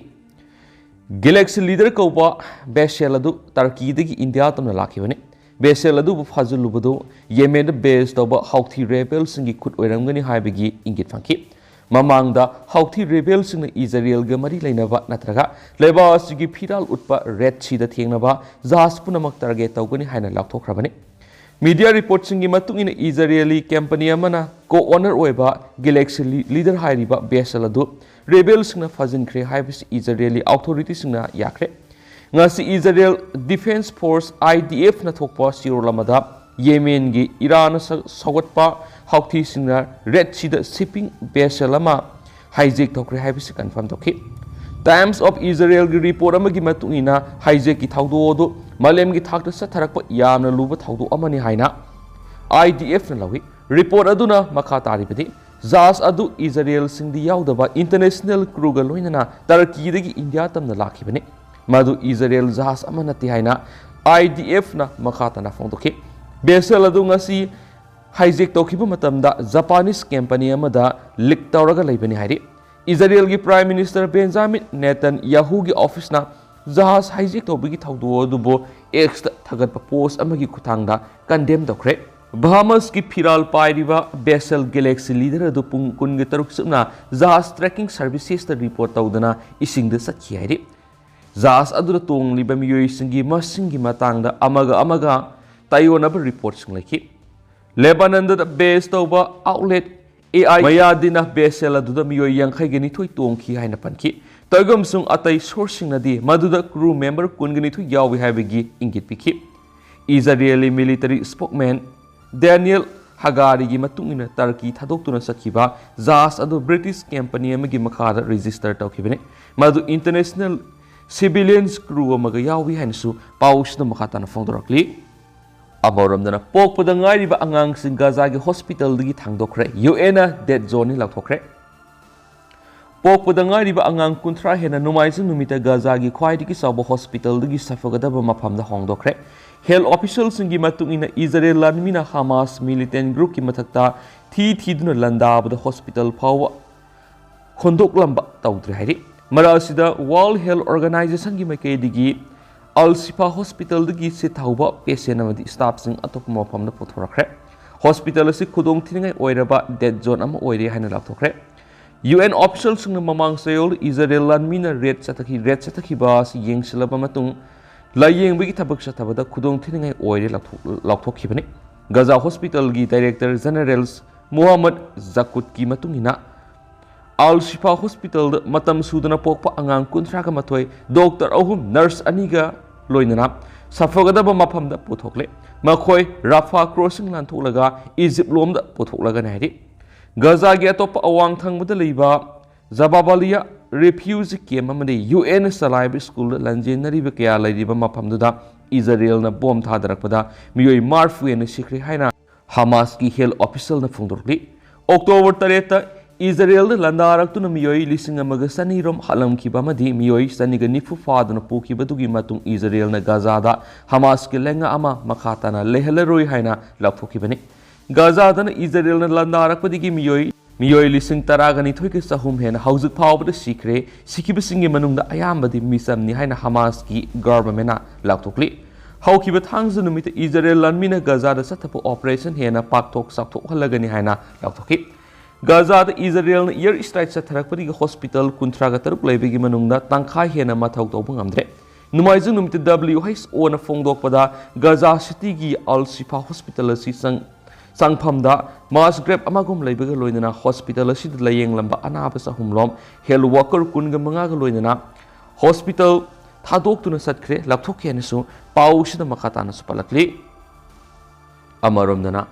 ꯒꯦꯂꯦꯛꯁꯤ ꯂꯤꯗꯔ ꯀꯧꯕ ꯕꯦꯁꯦꯜ ꯑꯗꯨ ꯇꯔꯀꯤꯗꯒꯤ ꯏꯟꯗꯤꯌꯥ ꯇꯝꯅ ꯂꯥꯛꯈꯤꯕꯅꯤ꯫ ꯕꯦꯁꯦꯜ ꯑꯗꯨꯕꯨ ꯐꯥꯖꯤꯜꯂꯨꯕꯗꯨ ꯌꯦꯃꯦꯟꯗ ꯕꯦꯁ ꯇꯧꯕ ꯍꯥꯎꯊꯤ ꯔꯦꯕꯦꯜꯁꯤꯡꯒꯤ ꯈꯨꯠ ꯑꯣꯏꯔꯝꯒꯅꯤ ꯍꯥꯏꯕꯒꯤ ꯏꯪꯒꯤꯠ ꯐꯪꯈꯤ꯫ ꯃꯃꯥꯡꯗ ꯍꯥꯎꯊꯤ ꯔꯦꯕꯦꯜꯁꯤꯡꯅ ꯏꯖꯔꯦꯜꯒ ꯃꯔꯤ ꯂꯩꯅꯕ ꯅꯠꯇ꯭ꯔꯒ ꯂꯩꯕꯥꯛ ꯑꯁꯤꯒꯤ ꯐꯤꯔꯥꯜ ꯎꯠꯄ ꯔꯦꯗ ꯁꯤꯗ ꯊꯦꯡꯅꯕ ꯖꯍꯥꯖ ꯄꯨꯝꯅꯃꯛ ꯇꯥꯔꯒꯦꯠ ꯇꯧꯒꯅꯤ ꯍꯥꯏꯅ ꯂꯥꯎꯊꯣꯛꯈ꯭ꯔꯕꯅꯤ꯫ ꯃꯤꯗꯤꯌꯥ ꯔꯤꯄꯣꯔꯠꯁꯤꯡꯒꯤ ꯃꯇꯨꯡ ꯏꯟꯅ ꯏꯖꯔꯦꯂꯤ ꯀꯝꯄꯅꯤ ꯑꯃꯅ ꯀꯣ ꯑꯣꯅꯔ ꯑꯣꯏꯕ ꯒꯦꯂꯦꯛꯁꯤ ꯂꯤ-, ꯂꯤꯗꯔ ꯍꯥꯏꯔꯤꯕ ꯕꯦꯁꯦꯜ ꯑꯗꯨ ꯔꯦꯕꯦꯜꯁꯤꯡꯅ ꯐꯥꯖꯤꯟꯈ꯭ꯔꯦ ꯍꯥꯏꯕꯁꯤ ꯏꯖꯔꯦꯂꯤ ꯑꯣꯊꯣꯔꯤꯇꯤꯁꯤꯡꯅ ꯌꯥꯈ꯭ꯔꯦ꯫ ꯉꯁꯤ ꯏꯖꯔꯦꯜ ꯗꯤꯐꯦꯟꯁ ꯐꯣꯔꯁ, IDF, ꯅ ꯊꯣꯛꯄ ꯆꯦꯔꯣꯜ ꯑꯃꯗ ꯌꯦꯃꯦꯟꯒꯤ ꯏꯔꯥꯟꯅ ꯁ-, ꯁꯧꯒꯠꯄ ꯍꯥꯎꯊꯤꯁꯤꯡꯅ ꯔꯦꯗ ꯁꯤꯗ ꯁꯤꯞꯄꯤꯡ ꯕꯦꯁꯦꯜ ꯑꯃ ꯍꯥꯏꯖꯦꯛ ꯇꯧꯈ꯭ꯔꯦ ꯍꯥꯏꯕꯁꯤ ꯀꯟꯐꯥꯔꯝ ꯇꯧꯈꯤ꯫ ꯇꯥꯏꯝꯁ ꯑꯣꯐ ꯏꯖꯔꯦꯜꯒꯤ ꯔꯤꯄꯣꯔꯠ ꯑꯃꯒꯤ ꯃꯇꯨꯡ ꯏꯟꯅ ꯍꯥꯏꯖꯦꯛꯀꯤ ꯊꯧꯗꯣꯛ ꯑꯗꯨ ꯃꯥꯂꯦꯝꯒꯤ ꯊꯥꯛꯇ ꯆꯠꯊꯔꯛꯄ ꯌꯥꯝꯅ ꯂꯨꯕ ꯊꯧꯗꯣꯛ ꯑꯃꯅꯤ ꯍꯥꯏꯅ IDF ꯅ ꯂꯧꯏ꯫ ꯔꯤꯄꯣꯔꯠ ꯑꯗꯨꯅ ꯃꯈꯥ ꯇꯥꯔꯤꯕꯗꯤ, ꯖꯍꯥꯖ ꯑꯗꯨ ꯏꯖꯔꯦꯜꯁꯤꯡꯗꯤ ꯌꯥꯎꯗꯕ ꯏꯟꯇꯔꯅꯦꯁꯅꯦꯜ ꯀ꯭ꯔꯨꯒ ꯂꯣꯏꯅꯅ ꯇꯔꯀꯤꯗꯒꯤ ꯏꯟꯗꯤꯌꯥ ꯇꯝꯅ ꯂꯥꯛꯈꯤꯕꯅꯤ꯫ ꯃꯗꯨ ꯏꯖꯔꯦꯜ ꯖꯍꯥꯖ ꯑꯃ ꯅꯠꯇꯦ ꯍꯥꯏꯅ IDF ꯅ ꯃꯈꯥ ꯇꯥꯅ ꯐꯣꯡꯗꯣꯛꯈꯤ꯫ ꯕꯦꯁꯦꯜ ꯑꯗꯨ ꯉꯁꯤ ꯍꯥꯏꯖꯦꯛ ꯇꯧꯈꯤꯕ ꯃꯇꯝꯗ ꯖꯄꯥꯅꯤꯁ ꯀꯝꯄꯅꯤ ꯑꯃꯗ ꯂꯤꯛ ꯇꯧꯔꯒ ꯂꯩꯕꯅꯤ ꯍꯥꯏꯔꯤ꯫ ꯏꯖꯔꯦꯜꯒꯤ ꯄ꯭ꯔꯥꯏꯝ ꯃꯤꯅꯤꯁꯇꯔ ꯕꯦꯟꯖꯥꯃꯤꯟ ꯅꯦꯇꯟ ꯌꯥꯍꯨꯒꯤ ꯑꯣꯐꯤꯁꯅ ꯖꯍꯥꯖ ꯍꯥꯏꯖꯦꯛ ꯇꯧꯕꯒꯤ ꯊꯧꯗꯣꯛ ꯑꯗꯨꯕꯨ X ꯇ ꯊꯥꯒꯠꯄ ꯄꯣꯁ ꯑꯃꯒꯤ ꯈꯨꯠꯊꯥꯡꯗ ꯀꯟꯗꯦꯝ ꯇꯧꯈ꯭ꯔꯦ꯫ ꯕꯍꯥꯃꯁꯀꯤ ꯐꯤꯔꯥꯜ ꯄꯥꯏꯔꯤꯕ ꯕꯦꯁꯦꯜ ꯒꯦꯂꯦꯛꯁꯤ ꯂꯤꯗꯔ ꯑꯗꯨ ꯄꯨꯡ ꯀꯨꯟꯒ ꯇꯔꯨꯛ ꯆꯨꯞꯅ ꯖꯍꯥꯖ ꯇ꯭ꯔꯦꯀꯤꯡ ꯁꯔꯚꯤꯁꯦꯁꯇ ꯔꯤꯄꯣꯔꯠ ꯇꯧꯗꯅ ꯏꯁꯤꯡꯗ ꯆꯠꯈꯤ ꯍꯥꯏꯔꯤ꯫ ꯖꯍꯥꯖ ꯑꯗꯨꯗ ꯇꯣꯡꯂꯤꯕ ꯃꯤꯑꯣꯏꯁꯤꯡꯒꯤ ꯃꯁꯤꯡꯒꯤ ꯃꯇꯥꯡꯗ ꯑꯃꯒ ꯑꯃꯒ ꯇꯥꯏꯑꯣꯟꯅꯕ ꯔꯤꯄꯣꯔꯠꯁꯤꯡ ꯂꯩꯈꯤ꯫ ꯂꯦꯕꯥꯅꯟꯗ ꯕꯦꯁ ꯇꯧꯕ ꯑꯥꯎꯠꯂꯦꯠ AI ꯃꯌꯥꯗꯤꯅ ꯕꯦꯁꯦꯜ ꯑꯗꯨꯗ ꯃꯤꯑꯣꯏ ꯌꯥꯡꯈꯩꯒ ꯅꯤꯊꯣꯏ ꯇꯣꯡꯈꯤ ꯍꯥꯏꯅ ꯄꯟꯈꯤ꯫ ꯇꯣꯏꯒꯨꯝꯁꯨꯡ ꯑꯇꯩ ꯁꯣꯔꯁꯁꯤꯡꯅꯗꯤ ꯃꯗꯨꯗ ꯀ꯭ꯔꯨ ꯃꯦꯝꯕꯔ ꯀꯨꯟꯒ ꯅꯤꯊꯣꯏ ꯌꯥꯎꯏ ꯍꯥꯏꯕꯒꯤ ꯏꯪꯒꯤꯠ ꯄꯤꯈꯤ꯫ ꯏꯖꯔꯦꯂꯤ ꯃꯤꯂꯤꯇꯔꯤ ꯁ꯭ꯄꯣꯛꯃꯦꯟ ꯗꯦꯅꯤꯌꯦꯜ ꯍꯒꯥꯔꯤꯒꯤ ꯃꯇꯨꯡ ꯏꯟꯅ ꯇꯔꯀꯤ ꯊꯥꯗꯣꯛꯇꯨꯅ ꯆꯠꯈꯤꯕ ꯖꯍꯥꯖ ꯑꯗꯨ ꯕ꯭ꯔꯤꯇꯤꯁ ꯀꯝꯄꯅꯤ ꯑꯃꯒꯤ ꯃꯈꯥꯗ ꯔꯦꯖꯤꯁꯇꯔ ꯇꯧꯈꯤꯕꯅꯤ꯫ ꯃꯗꯨ ꯏꯟꯇꯔꯅꯦꯁꯅꯦꯜ ꯁꯤꯚꯤꯂꯤꯌꯟꯁ ꯀ꯭ꯔꯨ ꯑꯃꯒ ꯌꯥꯎꯏ ꯍꯥꯏꯅꯁꯨ ꯄꯥꯎꯁꯤꯗ ꯃꯈꯥ ꯇꯥꯅ ꯐꯣꯡꯗꯣꯔꯛꯂꯤ꯫ ꯑꯃꯔꯣꯝꯗꯅ, ꯄꯣꯛꯄꯗ ꯉꯥꯏꯔꯤꯕ ꯑꯉꯥꯡꯁꯤꯡ ꯒꯥꯖꯥꯒꯤ ꯍꯣꯁꯄꯤꯇꯥꯜꯗꯒꯤ ꯊꯥꯡꯗꯣꯛꯈ꯭ꯔꯦ, UN ꯅ ꯗꯦꯗ ꯖꯣꯟꯅꯤ ꯂꯥꯎꯊꯣꯛꯈ꯭ꯔꯦ꯫ ꯄꯣꯛꯄꯗ ꯉꯥꯏꯔꯤꯕ ꯑꯉꯥꯡ ꯀꯨꯟꯊ꯭ꯔꯥ ꯍꯦꯟꯅ ꯅꯣꯡꯃꯥꯏꯖꯤꯡ ꯅꯨꯃꯤꯠꯇ ꯒꯥꯖꯥꯒꯤ ꯈ꯭ꯋꯥꯏꯗꯒꯤ ꯆꯥꯎꯕ ꯍꯣꯁꯄꯤꯇꯥꯜꯗꯒꯤ ꯁꯥꯐꯒꯗꯕ ꯃꯐꯝꯗ ꯍꯣꯡꯗꯣꯛꯈ꯭ꯔꯦ꯫ ꯍꯦꯜꯊ ꯑꯣꯐꯤꯁꯤꯌꯦꯜꯁꯤꯡꯒꯤ ꯃꯇꯨꯡ ꯏꯟꯅ, ꯏꯖꯔꯦꯜ ꯂꯥꯟꯃꯤꯅ ꯍꯃꯥꯁ ꯃꯤꯂꯤꯇꯦꯟ ꯒ꯭ꯔꯨꯞꯀꯤ ꯃꯊꯛꯇ ꯊꯤ ꯊꯤꯗꯨꯅ ꯂꯥꯟꯗꯥꯕꯗ ꯍꯣꯁꯄꯤꯇꯥꯜ ꯐꯥꯎꯕ ꯍꯣꯟꯗꯣꯛꯂꯝꯕ ꯇꯧꯗ꯭ꯔꯦ ꯍꯥꯏꯔꯤ꯫ ꯃꯔꯛ ꯑꯁꯤꯗ ꯋꯥꯔꯜꯗ ꯍꯦꯜꯊ ꯑꯣꯔꯒꯅꯥꯏꯖꯦꯁꯟꯒꯤ ꯃꯥꯏꯀꯩꯗꯒꯤ ꯑꯜ ꯁꯤꯐꯥ ꯍꯣꯁꯄꯤꯇꯥꯜꯗꯒꯤ ꯁꯤꯠ ꯊꯥꯍꯧꯕ ꯄꯦꯁꯦꯟ ꯑꯃꯗꯤ ꯁ꯭ꯇꯥꯐꯁꯤꯡ ꯑꯇꯣꯞꯄ ꯃꯐꯝꯗ ꯄꯨꯊꯣꯔꯛꯈ꯭ꯔꯦ꯫ ꯍꯣꯁꯄꯤꯇꯥꯜ ꯑꯁꯤ ꯈꯨꯗꯣꯡꯊꯤꯅꯤꯡꯉꯥꯏ ꯑꯣꯏꯔꯕ ꯗꯦꯗ ꯖꯣꯟ ꯑꯃ ꯑꯣꯏꯔꯦ ꯍꯥꯏꯅ ꯂꯥꯎꯊꯣꯛꯈ꯭ꯔꯦ꯫ ꯌꯨ ꯑꯦꯟ ꯑꯣꯐꯤꯁꯤꯌꯦꯜꯁꯤꯡꯅ ꯃꯃꯥꯡ ꯆꯌꯣꯜ ꯏꯖꯔꯦꯜ ꯂꯥꯟꯃꯤꯅ ꯔꯦꯗ ꯆꯠꯊꯈꯤ, ꯔꯦꯗ ꯆꯠꯊꯈꯤꯕ ꯑꯁꯤ ꯌꯦꯡꯁꯤꯜꯂꯕ ꯃꯇꯨꯡ ꯂꯥꯌꯦꯡꯕꯒꯤ ꯊꯕꯛ ꯆꯠꯊꯕꯗ ꯈꯨꯗꯣꯡꯊꯤꯅꯤꯡꯉꯥꯏ ꯑꯣꯏꯔꯦ ꯂꯥꯎꯊꯣꯛ-, ꯂꯥꯎꯊꯣꯛꯈꯤꯕꯅꯤ꯫ ꯒꯥꯖꯥ ꯍꯣꯁꯄꯤꯇꯥꯜꯒꯤ ꯗꯥꯏꯔꯦꯛꯇꯔ ꯖꯦꯅꯔꯦꯜ ꯃꯨꯍꯝꯃꯗ ꯖꯥꯀꯨꯠꯀꯤ ꯃꯇꯨꯡ ꯏꯟꯅ, ꯑꯜ ꯁꯤꯐꯥ ꯍꯣꯁꯄꯤꯇꯥꯜꯗ ꯃꯇꯝ ꯁꯨꯗꯅ ꯄꯣꯛꯄ ꯑꯉꯥꯡ ꯀꯨꯟꯊ꯭ꯔꯥꯒ ꯃꯥꯊꯣꯏ, ꯗꯣꯛꯇꯔ ꯑꯍꯨꯝ, ꯅꯔꯁ ꯑꯅꯤꯒ ꯂꯣꯏꯅꯅ ꯁꯥꯐꯒꯗꯕ ꯃꯐꯝꯗ ꯄꯨꯊꯣꯛꯂꯦ꯫ ꯃꯈꯣꯏ ꯔꯥꯐꯥ ꯀ꯭ꯔꯣꯁꯤꯡ ꯂꯥꯟꯊꯣꯛꯂꯒ ꯏꯖꯤꯞ ꯂꯣꯝꯗ ꯄꯨꯊꯣꯛꯂꯒꯅꯤ ꯍꯥꯏꯔꯤ꯫ ꯒꯥꯖꯥꯒꯤ ꯑꯇꯣꯞꯄ ꯑꯋꯥꯡ ꯊꯪꯕꯗ ꯂꯩꯕ ꯖꯕꯥꯕꯥꯂꯤꯌꯥ ꯔꯤꯐ꯭ꯌꯨꯖꯤ ꯀꯦꯝ ꯑꯃꯗꯤ ꯌꯨ ꯑꯦꯟ ꯆꯂꯥꯏꯕ ꯁ꯭ꯀꯨꯜꯗ ꯂꯥꯟꯖꯦꯟꯅꯔꯤꯕ ꯀꯌꯥ ꯂꯩꯔꯤꯕ ꯃꯐꯝꯗꯨꯗ ꯏꯖꯔꯦꯜꯅ ꯕꯣꯝ ꯊꯥꯗꯔꯛꯄꯗ ꯃꯤꯑꯣꯏ ꯃꯔꯤꯐꯨ ꯍꯦꯟꯅ ꯁꯤꯈ꯭ꯔꯦ ꯍꯥꯏꯅ ꯍꯃꯥꯁꯀꯤ ꯍꯦꯜꯊ ꯑꯣꯐꯤꯁꯤꯌꯦꯜꯅ ꯐꯣꯡꯗꯣꯔꯛꯂꯤ꯫ ꯑꯣꯛꯇꯣꯕꯔ ꯇꯔꯦꯠꯇ ꯏꯖꯔꯦꯜꯗ ꯂꯥꯟꯗꯥꯔꯛꯇꯨꯅ ꯃꯤꯑꯣꯏ ꯂꯤꯁꯤꯡ ꯑꯃꯒ ꯆꯅꯤꯔꯣꯝ ꯍꯥꯠꯂꯝꯈꯤꯕ ꯑꯃꯗꯤ ꯃꯤꯑꯣꯏ ꯆꯅꯤꯒ ꯅꯤꯐꯨ ꯐꯥꯗꯨꯅ ꯄꯨꯈꯤꯕꯗꯨꯒꯤ ꯃꯇꯨꯡ ꯏꯖꯔꯦꯜꯅ ꯒꯥꯖꯥꯗ ꯍꯃꯥꯁꯀꯤ ꯂꯩꯉꯥꯛ ꯑꯃ ꯃꯈꯥ ꯇꯥꯅ ꯂꯩꯍꯜꯂꯔꯣꯏ ꯍꯥꯏꯅ ꯂꯥꯎꯊꯣꯛꯈꯤꯕꯅꯤ꯫ ꯒꯥꯖꯥꯗꯅ ꯏꯖꯔꯦꯜꯅ ꯂꯥꯟꯗꯥꯔꯛꯄꯗꯒꯤ ꯃꯤꯑꯣꯏ, ꯃꯤꯑꯣꯏ ꯂꯤꯁꯤꯡ ꯇꯔꯥꯒ ꯅꯤꯊꯣꯏꯒ ꯆꯍꯨꯝ ꯍꯦꯟꯅ ꯍꯧꯖꯤꯛ ꯐꯥꯎꯕꯗ ꯁꯤꯈ꯭ꯔꯦ꯫ ꯁꯤꯈꯤꯕꯁꯤꯡꯒꯤ ꯃꯅꯨꯡꯗ ꯑꯌꯥꯝꯕꯗꯤ ꯃꯤꯆꯝꯅꯤ ꯍꯥꯏꯅ ꯍꯃꯥꯁꯀꯤ ꯒꯚꯔꯟꯃꯦꯟꯅ ꯂꯥꯎꯊꯣꯛꯂꯤ꯫ ꯍꯧꯈꯤꯕ ꯊꯥꯡꯖ ꯅꯨꯃꯤꯠꯇ ꯏꯖꯔꯦꯜ ꯂꯥꯟꯃꯤꯅ ꯒꯥꯖꯥꯗ ꯆꯠꯊꯕ ꯑꯣꯄꯔꯦꯁꯟ ꯍꯦꯟꯅ ꯄꯥꯛꯊꯣꯛ ꯆꯥꯎꯊꯣꯛꯍꯜꯂꯒꯅꯤ ꯍꯥꯏꯅ ꯂꯥꯎꯊꯣꯛꯈꯤ꯫ ꯒꯥꯖꯥꯗ ꯏꯖꯔꯦꯜꯅ ꯑꯦꯌꯔ ꯁ꯭ꯇ꯭ꯔꯥꯏꯛ ꯆꯠꯊꯔꯛꯄꯗꯒꯤ ꯍꯣꯁꯄꯤꯇꯥꯜ ꯀꯨꯟꯊ꯭ꯔꯥꯒ ꯇꯔꯨꯛ ꯂꯩꯕꯒꯤ ꯃꯅꯨꯡꯗ ꯇꯪꯈꯥꯏ ꯍꯦꯟꯅ ꯃꯊꯧ ꯇꯧꯕ ꯉꯝꯗ꯭ꯔꯦ꯫ ꯅꯣꯡꯃꯥꯏꯖꯤꯡ ꯅꯨꯃꯤꯠꯇ ꯗꯕ꯭ꯂꯤꯌꯨ ꯑꯩꯆ ꯑꯣꯅ ꯐꯣꯡꯗꯣꯛꯄꯗ, ꯒꯥꯖꯥ ꯁꯤꯇꯤꯒꯤ ꯑꯜ ꯁꯤꯐꯥ ꯍꯣꯁꯄꯤꯇꯥꯜ ꯑꯁꯤ ꯆꯪ-, ꯆꯪꯐꯝꯗ ꯃꯥꯁ ꯒ꯭ꯔꯦꯞ ꯑꯃꯒꯨꯝ ꯂꯩꯕꯒ ꯂꯣꯏꯅꯅ ꯍꯣꯁꯄꯤꯇꯥꯜ ꯑꯁꯤꯗ ꯂꯥꯌꯦꯡꯂꯝꯕ ꯑꯅꯥꯕ ꯆꯍꯨꯝꯔꯣꯝ, ꯍꯦꯜꯊ ꯋꯥꯔꯀꯔ ꯀꯨꯟꯒ ꯃꯉꯥꯒ ꯂꯣꯏꯅꯅ ꯍꯣꯁꯄꯤꯇꯥꯜ ꯊꯥꯗꯣꯛꯇꯨꯅ ꯆꯠꯈ꯭ꯔꯦ, ꯂꯥꯞꯊꯣꯛꯈꯤ ꯍꯥꯏꯅꯁꯨ ꯄꯥꯎ ꯑꯁꯤꯗ ꯃꯈꯥ ꯇꯥꯅꯁꯨ ꯄꯜꯂꯛꯂꯤ꯫ ꯑꯃꯔꯣꯝꯗꯅ,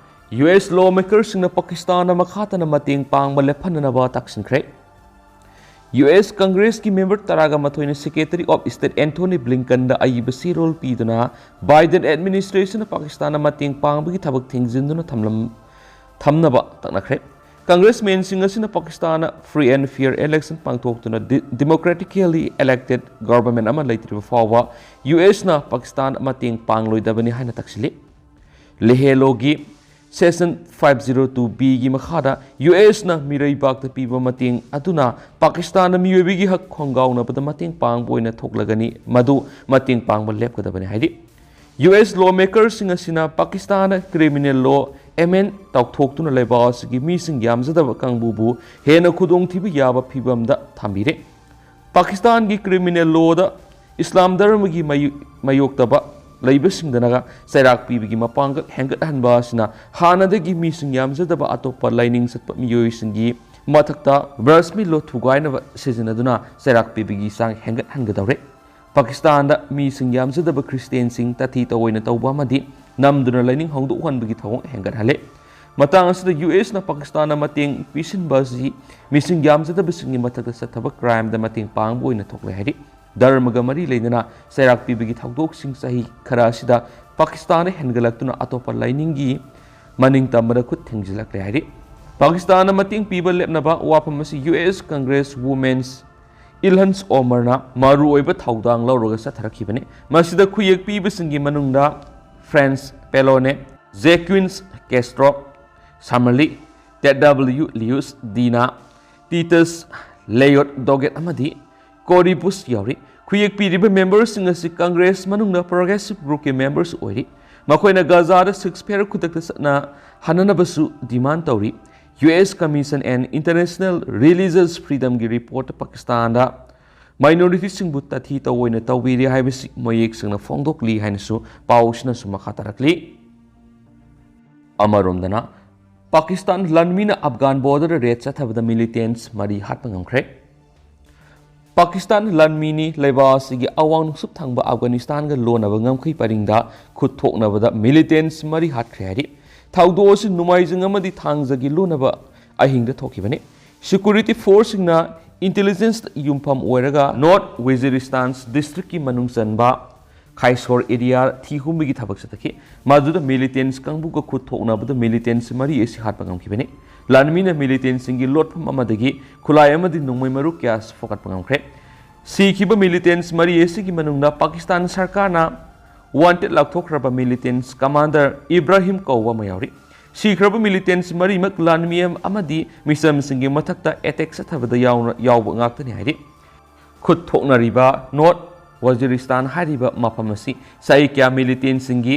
ꯌꯨ ꯑꯦꯁ ꯂꯣ ꯃꯦꯀꯔꯁꯤꯡꯅ ꯄꯥꯀꯤꯁꯇꯥꯟꯗ ꯃꯈꯥ ꯇꯥꯅ ꯃꯇꯦꯡ ꯄꯥꯡꯕ ꯂꯦꯞꯍꯟꯅꯅꯕ ꯇꯛꯁꯤꯟꯈ꯭ꯔꯦ꯫ ꯌꯨ ꯑꯦꯁ ꯀꯪꯒ꯭ꯔꯦꯁꯀꯤ ꯃꯦꯝꯕꯔ ꯇꯔꯥꯒ ꯃꯥꯊꯣꯏꯅ ꯁꯦꯀ꯭ꯔꯦꯇꯔꯤ ꯑꯣꯐ ꯁ꯭ꯇꯦꯠ ꯑꯦꯟꯊꯣꯅꯤ ꯕ꯭ꯂꯤꯡꯀꯟꯗ ꯑꯏꯕ ꯆꯦꯔꯣꯜ ꯄꯤꯗꯨꯅ ꯕꯥꯏꯗꯦꯟ ꯑꯦꯗꯃꯤꯅꯤꯁꯇ꯭ꯔꯦꯁꯟꯅ ꯄꯥꯀꯤꯁꯇꯥꯟꯗ ꯃꯇꯦꯡ ꯄꯥꯡꯕꯒꯤ ꯊꯕꯛ ꯊꯤꯡꯖꯤꯟꯗꯨꯅ ꯊꯝꯂꯝ-, ꯊꯝꯅꯕ ꯇꯛꯅꯈ꯭ꯔꯦ꯫ ꯀꯪꯒ꯭ꯔꯦꯁꯃꯦꯟꯁꯤꯡ ꯑꯁꯤꯅ ꯄꯥꯀꯤꯁꯇꯥꯟꯅ free and fair election ꯄꯥꯡꯊꯣꯛꯇꯨꯅ democratically elected government ꯑꯃ ꯂꯩꯇ꯭ꯔꯤꯕ ꯐꯥꯎꯕ ꯌꯨ ꯑꯦꯁꯅ ꯄꯥꯀꯤꯁꯇꯥꯟ ꯃꯇꯦꯡ ꯄꯥꯡꯂꯣꯏꯗꯕꯅꯤ ꯍꯥꯏꯅ ꯇꯛꯁꯤꯜꯂꯤ꯫ ꯂꯦꯍꯦ ꯂꯣꯒꯤ Section five zero two B ꯒꯤ ꯃꯈꯥꯗ ꯌꯨ ꯑꯦꯁꯅ ꯃꯤꯔꯩꯕꯥꯛꯇ ꯄꯤꯕ ꯃꯇꯦꯡ ꯑꯗꯨꯅ ꯄꯥꯀꯤꯁꯇꯥꯟꯗ ꯃꯤꯑꯣꯏꯕꯒꯤ ꯍꯛ ꯈꯣꯡꯒꯥꯎꯅꯕꯗ ꯃꯇꯦꯡ ꯄꯥꯡꯕ ꯑꯣꯏꯅ ꯊꯣꯛꯂꯒꯅꯤ, ꯃꯗꯨ ꯃꯇꯦꯡ ꯄꯥꯡꯕ ꯂꯦꯞꯀꯗꯕꯅꯤ ꯍꯥꯏꯔꯤ꯫ ꯌꯨ ꯑꯦꯁ ꯂꯣ ꯃꯦꯀꯔꯁꯤꯡ ꯑꯁꯤꯅ ꯄꯥꯀꯤꯁꯇꯥꯟꯗ criminal law amend ꯇꯧꯊꯣꯛꯇꯨꯅ ꯂꯩꯕꯥꯛ ꯑꯁꯤꯒꯤ ꯃꯤꯁꯤꯡ ꯌꯥꯝꯖꯗꯕ ꯀꯥꯡꯕꯨꯕꯨ ꯍꯦꯟꯅ ꯈꯨꯗꯣꯡꯊꯤꯕ ꯌꯥꯕ ꯐꯤꯕꯝꯗ ꯊꯝꯕꯤꯔꯦ꯫ ꯄꯥꯀꯤꯁꯇꯥꯟꯒꯤ criminal lawꯗ ꯏꯁꯂꯥꯝ ꯙꯔꯃꯒꯤ ꯃꯥꯌꯣꯛꯇꯕ ꯂꯩꯕꯁꯤꯡꯗꯅꯒ ꯆꯩꯔꯥꯛ ꯄꯤꯕꯒꯤ ꯃꯄꯥꯡꯒꯜ ꯍꯦꯟꯒꯠꯍꯟꯕ ꯑꯁꯤꯅ ꯍꯥꯟꯅꯗꯒꯤ ꯃꯤꯁꯤꯡ ꯌꯥꯝꯖꯗꯕ ꯑꯇꯣꯞꯄ ꯂꯥꯏꯅꯤꯡ ꯆꯠꯄ ꯃꯤꯑꯣꯏꯁꯤꯡꯒꯤ ꯃꯊꯛꯇ ꯕ꯭ꯔꯁꯃꯤꯠ ꯂꯣ ꯊꯨꯒꯥꯏꯅꯕ ꯁꯤꯖꯤꯟꯅꯗꯨꯅ ꯆꯩꯔꯥꯛ ꯄꯤꯕꯒꯤ ꯆꯥꯡ ꯍꯦꯟꯒꯠꯍꯟꯒꯗꯧꯔꯦ꯫ ꯄꯥꯀꯤꯁꯇꯥꯟꯗ ꯃꯤꯁꯤꯡ ꯌꯥꯝꯖꯗꯕ ꯈ꯭ꯔꯤꯁꯇꯤꯌꯥꯟꯁꯤꯡ ꯇꯥꯊꯤ ꯇꯧꯑꯣꯏꯅ ꯇꯧꯕ ꯑꯃꯗꯤ ꯅꯝꯗꯨꯅ ꯂꯥꯏꯅꯤꯡ ꯍꯣꯡꯗꯣꯛꯍꯟꯕꯒꯤ ꯊꯧꯑꯣꯡ ꯍꯦꯟꯒꯠꯍꯜꯂꯦ꯫ ꯃꯇꯥꯡ ꯑꯁꯤꯗ ꯌꯨ ꯑꯦꯁꯅ ꯄꯥꯀꯤꯁꯇꯥꯟꯗ ꯃꯇꯦꯡ ꯄꯤꯁꯤꯟꯕ ꯑꯁꯤ ꯃꯤꯁꯤꯡ ꯌꯥꯝꯖꯗꯕꯁꯤꯡꯒꯤ ꯃꯊꯛꯇ ꯆꯠꯊꯕ crimeꯗ ꯃꯇꯦꯡ ꯄꯥꯡꯕ ꯑꯣꯏꯅ ꯊꯣꯛꯂꯦ ꯍꯥꯏꯔꯤ꯫ ꯙꯔꯃꯒ ꯃꯔꯤ ꯂꯩꯅꯅ ꯆꯩꯔꯥꯛ ꯄꯤꯕꯒꯤ ꯊꯧꯗꯣꯛꯁꯤꯡ ꯆꯍꯤ ꯈꯔ ꯑꯁꯤꯗ ꯄꯥꯀꯤꯁꯇꯥꯟꯗ ꯍꯦꯟꯒꯠꯂꯛꯇꯨꯅ ꯑꯇꯣꯞꯄ ꯂꯥꯏꯅꯤꯡꯒꯤ ꯃꯅꯤꯡ ꯇꯝꯕꯗ ꯈꯨꯠ ꯊꯤꯡꯖꯤꯜꯂꯛꯂꯦ ꯍꯥꯏꯔꯤ꯫ ꯄꯥꯀꯤꯁꯇꯥꯟꯗ ꯃꯇꯦꯡ ꯄꯤꯕ ꯂꯦꯞꯅꯕ ꯋꯥꯐꯝ ꯑꯁꯤ ꯌꯨ ꯑꯦꯁ ꯀꯪꯒ꯭ꯔꯦꯁ ꯋꯨꯃꯦꯟꯁ ꯏꯜꯍꯟꯁ ꯑꯣꯃꯔꯅ ꯃꯔꯨꯑꯣꯏꯕ ꯊꯧꯗꯥꯡ ꯂꯧꯔꯒ ꯆꯠꯊꯔꯛꯈꯤꯕꯅꯤ꯫ ꯃꯁꯤꯗ ꯈꯨꯌꯦꯛ ꯄꯤꯕꯁꯤꯡꯒꯤ ꯃꯅꯨꯡꯗ ꯐ꯭ꯔꯦꯟꯁ ꯄꯦꯂꯣꯅꯦ, ꯖꯦꯀ꯭ꯋꯤꯟꯁ ꯀꯦꯁꯇ꯭ꯔꯣ, ꯁꯥꯃꯔꯂꯤ, ꯇꯦꯠ ꯗꯕ꯭ꯂꯤꯌꯨ ꯂꯤꯌꯨꯁ, ꯗꯤꯅꯥ, ꯇꯤꯇꯁ ꯂꯦꯌꯣꯠ ꯗꯣꯒꯦꯠ ꯑꯃꯗꯤ ꯀꯣꯔꯤ ꯕꯨꯁ ꯌꯥꯎꯔꯤ꯫ ꯈꯨꯌꯦꯛ ꯄꯤꯔꯤꯕ ꯃꯦꯝꯕꯔꯁꯤꯡ ꯑꯁꯤ ꯀꯪꯒ꯭ꯔꯦꯁ ꯃꯅꯨꯡꯗ ꯄ꯭ꯔꯣꯒ꯭ꯔꯦꯁꯤꯚ ꯒ꯭ꯔꯨꯞꯀꯤ ꯃꯦꯝꯕꯔꯁꯨ ꯑꯣꯏꯔꯤ꯫ ꯃꯈꯣꯏꯅ ꯒꯥꯖꯥꯗ ceasefire ꯈꯨꯗꯛꯇ ꯆꯠꯅꯍꯟꯅꯕꯁꯨ demand ꯇꯧꯔꯤ꯫ U S Commission on International Religious Freedomꯒꯤ reportꯇ ꯄꯥꯀꯤꯁꯇꯥꯟꯗ minorityꯁꯤꯡꯕꯨ ꯇꯥꯊꯤ ꯇꯧꯑꯣꯏꯅ ꯇꯧꯕꯤꯔꯤ ꯍꯥꯏꯕꯁꯤ ꯃꯌꯦꯛ ꯁꯦꯡꯅ ꯐꯣꯡꯗꯣꯛꯂꯤ ꯍꯥꯏꯅꯁꯨ ꯄꯥꯎꯁꯤꯅꯁꯨ ꯃꯈꯥ ꯇꯥꯔꯛꯂꯤ꯫ ꯑꯃꯔꯣꯝꯗꯅ, ꯄꯥꯀꯤꯁꯇꯥꯟ ꯂꯥꯟꯃꯤꯅ ꯑꯐꯒꯥꯟ borderꯗ raid ꯆꯠꯊꯕꯗ militants ꯃꯔꯤ ꯍꯥꯠꯄ ꯉꯝꯈ꯭ꯔꯦ꯫ ꯄꯥꯀꯤꯁꯇꯥꯟ ꯂꯥꯟꯃꯤꯅꯤ ꯂꯩꯕꯥꯛ ꯑꯁꯤꯒꯤ ꯑꯋꯥꯡ ꯅꯣꯡꯆꯨꯞ ꯊꯪꯕ ꯑꯐꯒꯥꯅꯤꯁꯇꯥꯟꯒ ꯂꯣꯟꯅꯕ ꯉꯝꯈꯩ ꯄꯔꯤꯡꯗ ꯈꯨꯠ ꯊꯣꯛꯅꯕꯗ militants ꯃꯔꯤ ꯍꯥꯠꯈ꯭ꯔꯦ ꯍꯥꯏꯔꯤ꯫ ꯊꯧꯗꯣꯛ ꯑꯁꯤ ꯅꯣꯡꯃꯥꯏꯖꯤꯡ ꯑꯃꯗꯤ ꯊꯥꯡꯖꯒꯤ ꯂꯣꯟꯅꯕ ꯑꯍꯤꯡꯗ ꯊꯣꯛꯈꯤꯕꯅꯤ꯫ Security forceꯁꯤꯡꯅ intelligenceꯇ ꯌꯨꯝꯐꯝ ꯑꯣꯏꯔꯒ North Waziristan districtꯀꯤ ꯃꯅꯨꯡ ꯆꯟꯕ ꯈꯥꯏꯁꯣꯔ ꯑꯦꯔꯤꯌꯥ ꯊꯤ ꯍꯨꯝꯕꯒꯤ ꯊꯕꯛ ꯆꯠꯊꯈꯤ꯫ ꯃꯗꯨꯗ ꯃꯤꯂꯤꯇꯦꯟꯁ ꯀꯥꯡꯕꯨꯒ ꯈꯨꯠ ꯊꯣꯛꯅꯕꯗ ꯃꯤꯂꯤꯇꯦꯟꯁ ꯃꯔꯤ ꯑꯁꯤ ꯍꯥꯠꯄ ꯉꯝꯈꯤꯕꯅꯤ꯫ ꯂꯥꯟꯃꯤꯅ ꯃꯤꯂꯤꯇꯦꯟꯁꯁꯤꯡꯒꯤ ꯂꯣꯠꯐꯝ ꯑꯃꯗꯒꯤ ꯈꯨꯠꯂꯥꯏ ꯑꯃꯗꯤ ꯅꯣꯡꯃꯩ ꯃꯔꯨ ꯀꯌꯥ ꯐꯥꯒꯠꯄ ꯉꯝꯈ꯭ꯔꯦ꯫ ꯁꯤꯈꯤꯕ ꯃꯤꯂꯤꯇꯦꯟꯁ ꯃꯔꯤ ꯑꯁꯤꯒꯤ ꯃꯅꯨꯡꯗ ꯄꯥꯀꯤꯁꯇꯥꯟ ꯁꯔꯀꯥꯔꯅ ꯋꯥꯟꯇꯦꯗ ꯂꯥꯎꯊꯣꯛꯈ꯭ꯔꯕ ꯃꯤꯂꯤꯇꯦꯟꯁ ꯀꯃꯥꯟꯗꯔ ꯏꯕ꯭ꯔꯥꯍꯤꯝ ꯀꯧꯕ ꯑꯃ ꯌꯥꯎꯔꯤ꯫ ꯁꯤꯈ꯭ꯔꯕ ꯃꯤꯂꯤꯇꯦꯟꯁ ꯃꯔꯤꯃꯛ ꯂꯥꯟꯃꯤ ꯑꯃꯗꯤ ꯃꯤꯆꯝꯁꯤꯡꯒꯤ ꯃꯊꯛꯇ ꯑꯦꯇꯦꯛ ꯆꯠꯊꯕꯗ ꯌꯥꯎꯕ ꯉꯥꯛꯇꯅꯤ ꯍꯥꯏꯔꯤ꯫ ꯈꯨꯠ ꯊꯣꯛꯅꯔꯤꯕ ꯅꯣꯔꯠ ꯋꯥꯖꯤꯔꯤꯁꯇꯥꯟ ꯍꯥꯏꯔꯤꯕ ꯃꯐꯝ ꯑꯁꯤ ꯆꯍꯤ ꯀꯌꯥ ꯃꯤꯂꯤꯇꯦꯟꯁꯤꯡꯒꯤ